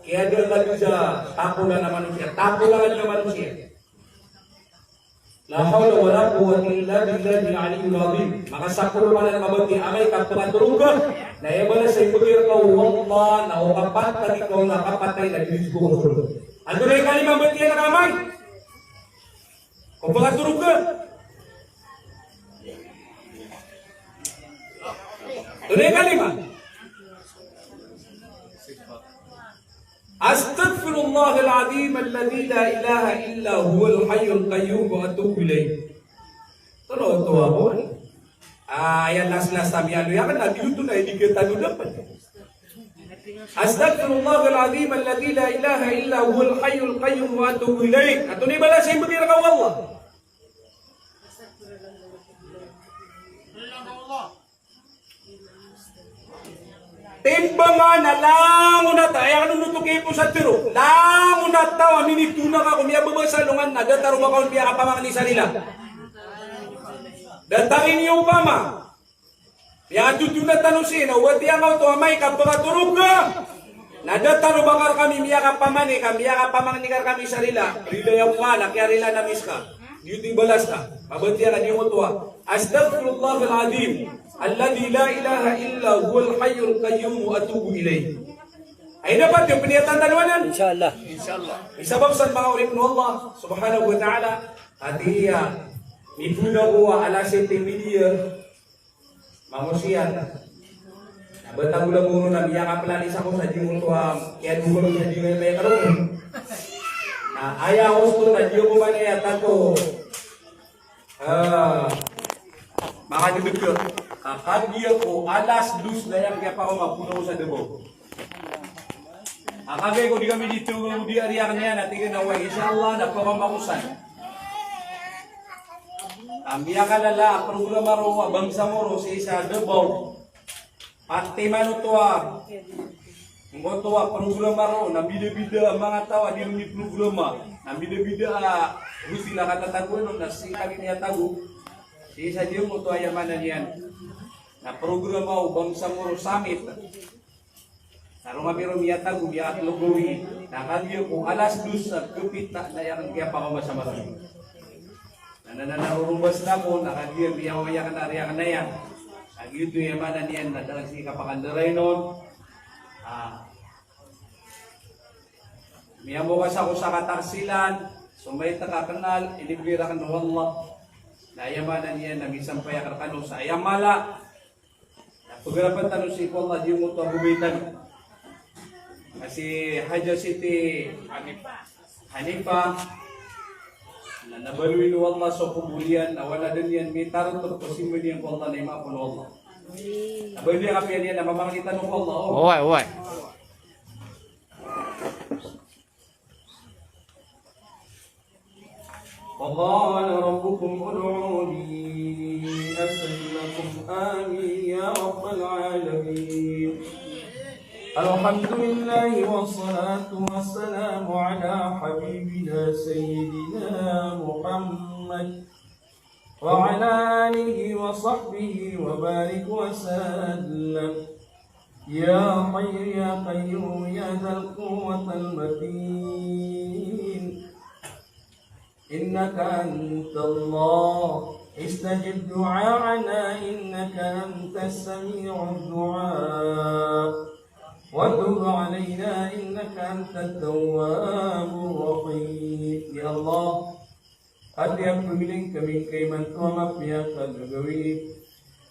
kiyadaan ka dn sa takolan a manosiya, takolan a manosiya. La hawla wala quwwata illa billahil aliyyil azim. Makasapolo man a mabatiya amay ka pkatorog ka. Na aya balas a ibgay rka o Allah na o kapantag ikaw na kapatay na dn isogo ko sorga. Antonaa i kalima a mabatiya rka amay ko pkatorog ka? Antonaa i kalima? Astaghfirullahal azim alladhi la ilaha illa huwal hayyul qayyum wa atubu ilayh. Tolo, tolo a bo. Ah, aya last, last a miyaaloy akn na giyoto na aya di kiyatanodan pn. Astaghfirullahal azim alladhi la ilaha illa huwal hayyul qayyum wa atubu ilayh. Antonaa i balas a ibgay rka o Allah? Imbangan a langon a taw, aya kano oto kiyaposan tero. Langon a taw a minitonak ako, miyababa sa alongan na datar o ba ka on miyakapamangni sa rila. Datar ini opama. Miyakatotonat tano sii na o ba tiyan ka oto amay ka pakatorog ka. Na datar o ba ka rkami miyakapamangni ka, miyakapamangni ka rkami sa rila. Rila iyan o Allah, kiyarila ami ska. Giyoto i balas ka. Kabatiya ka niyo oto a, Astaghfirullahal azim, alladhi la ilaha illa huwal hayyul qayyum wa atubu ilayh. Ay dapat iyo pniyatan tano anan. Insha Allah. Isabap san manga oripn o Allah subhanahu wa ta'ala. Ati iya, mipona ko a alas siyete mediya. Mangosiyat. Na ba tago lagoro na miyakaplanis ako sa giyangkoto a kiyadowa sa giyangkoto a miyakaroon. Na aya osto na giya ko man aya tato. Ah, makadebeka. Ka kagiya ko alas dos na aya kiyapakaoma, pona ako sa Davao. A kagiya ko di kami dito, di ari akn iyan, na tig iyan a, "Way, insha Allah, na pakaoma ako san." A miyakalala a programa roo a Bangsamoro sii sa Davao. Pati man oto a, angkoto a programa roo, na bida-bida a manga taw a di ron miprograma. Na bida-bida a, o sii na katatagoan on, na sii kami miyatago. Sii sa giyangkoto a, aya maana niyan na programa o Bangsamoro Summit. Na roo kami roo miyatago, miyakatlo gawii. Na kagiya ko alas dos sa kapita na aya kiyapakaoma sa Marawi. Na, na, na, na, rorombas namo, na kagiya miyawayakan a riyakan aya. Kagiya oto aya maana niyan na da akn sii kapakandarain on. Ah. Miyamokas ako sa katarsilan, so maito ka knal, inibgay rakn o Allah. Na aya maana niyan na misampay akn rkano sa aya mala. Na pagarapan tano sii ko Allah giyangkoto a babay tano. Na si Haja Siti Hanifa. Na, na baloyin o Allah so kobor iyan, na wala dn iyan mitarotop ko simba niyan ko Allah na imaap o Allah. Na baloyin a kapiya niyan na mamangni tano ko Allah. Oh. Oway, oway. وقال ربكم ادعوني أستجب لكم. آمين يا رب العالمين. الحمد لله والصلاة والسلام على حبيبنا سيدنا محمد وعلى آله وصحبه وبارك وسلم. يا حي يا قيوم يا ذا القوة المتين. إنك أنت الله، استجب دعاءنا، إنك أنت السميع الدعاء، وتب علينا، إنك أنت التواب الرحيم. Ya Allah, katii a pngilin kami ngka imanto a mapiya ka gagawii.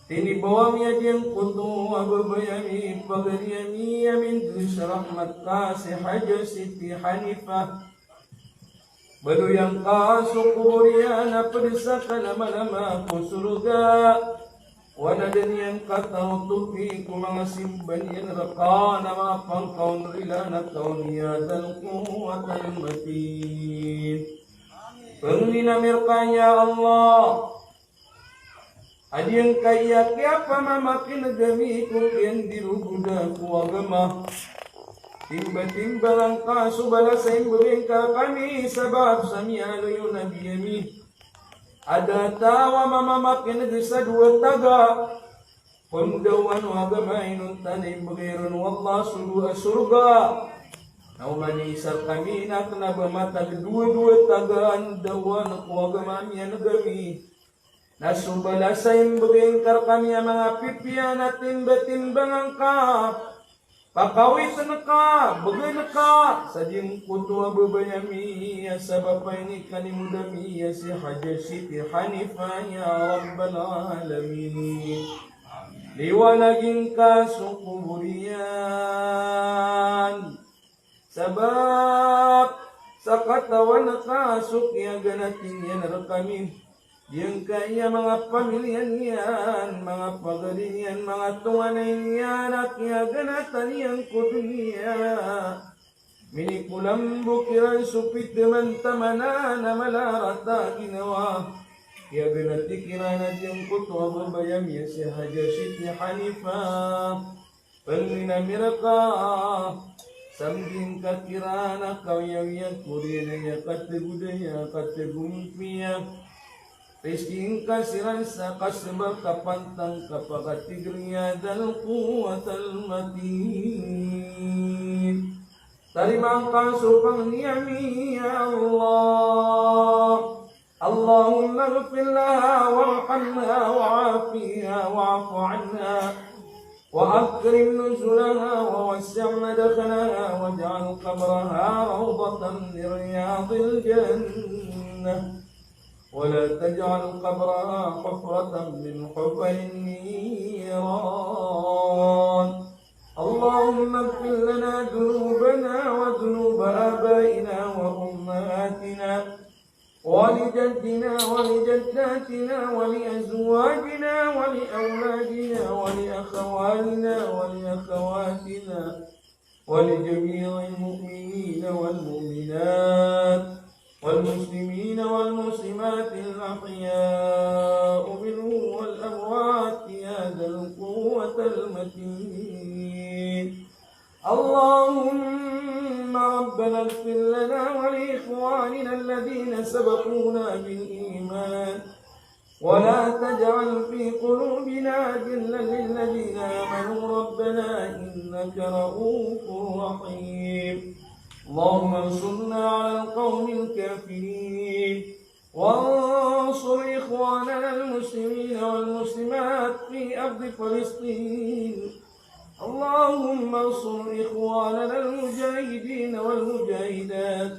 Tinibaw ami a giyangkoto a babay ami, pagari ami, a mindos sa rahmat ka, si Haja Siti Hanifa. Baloy angka so kobor iyan a pd sa kalamalama ko sorga. Wala dn iyan katarotopi ko manga simba niyan rka na manga pangkaon rila na taw niyan, ya Dhal Quwwatil Matin. Pangnin ami rka, ya Allah, a giyangkaya kiyapamamakin'g ami ko kiyandirogoda ko agama. Timbatimbangan ka so balas a imbgay ngka rkami sabap sa miyaaloy o Nabi ami a da a taw a mamamakin'g sa dowa taga ko ndawan o agama inonta na imbgay ron o Allah so dowa a sorga. Na oman i isa rkami na kna ba matag dowa-dowa taga a ndawan ko agama a miyan'g ami. Na so balas a imbgay ngka rkami a manga pipiya na timbatimbangan ka, pakawitn ka, bgan ka sa giyangkoto a babay ami a sabap a inikanimod ami a si Haja Siti Hanifa, ya Rabbal Alamin. Liwanagi ngka so kobor iyan. Sabap sa katawan ka so kiyaganati niyan rkami. Giyangkaya manga pamilya niyan, manga pagari niyan, manga tonganay niyan a kiyaganatan iyan ko doniya. Minikolambo kiran so piteman tamanan a mala rata a ginawa. Kiyaganati kiran a giyangkoto a babay ami a si Haja Siti Hanifa. Pangnin ami rka, sambi ngka kiran a kawiyawiya ko oriyan a aya katagod, aya katagompiya. Rizki ngka siran sa kasbal, kapantang, kapakatigr, ya dhal quwwatil matin. Tarimaa ngka so pangni ami, ya Allah. اللهم اغفر لها وارحمها وعافها واعف عنها وأكرم نزلها ووسع مدخلها واجعل قبرها روضة من رياض الجنة ولا تجعل قبرها حفرة من حفر النيران. اللهم اغفر لنا ذنوبنا وذنوب آبائنا وأمهاتنا ولجدنا ولجداتنا ولأزواجنا ولأولادنا ولأخوالنا ولأخواتنا ولجميع المؤمنين والمؤمنات والمسلمين والمسلمات الأحياء منهم والأموات يا ذا القوة المتين. اللهم ربنا اغفر لنا ولإخواننا الذين سبقونا بالإيمان ولا تجعل في قلوبنا غلا للذين آمنوا ربنا إنك رءوف رحيم. اللهم انصرنا على القوم الكافرين وانصر إخواننا المسلمين والمسلمات في أرض فلسطين. اللهم انصر إخواننا المجاهدين والمجاهدات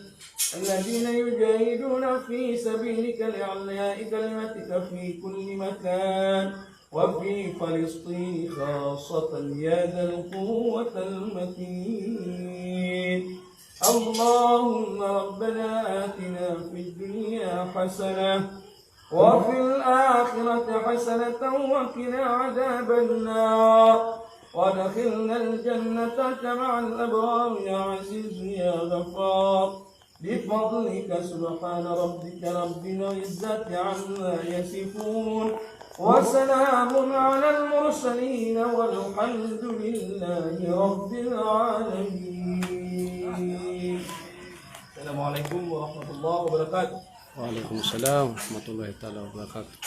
الذين يجاهدون في سبيلك لإعلاء كلمتك في كل مكان وفي فلسطين خاصة يا ذا القوة المتين. اللهم ربنا آتنا في الدنيا حسنة وفي الآخرة حسنة وقنا عذاب النار وأدخلنا الجنة مع الأبرار يا عزيز يا غفار بفضلك. سبحان ربك رب العزة عما يصفون وسلام على المرسلين والحمد لله رب العالمين. السلام عليكم ورحمة الله وبركاته. Wa alaikum salam warahmatullahi taala wabarakatuh.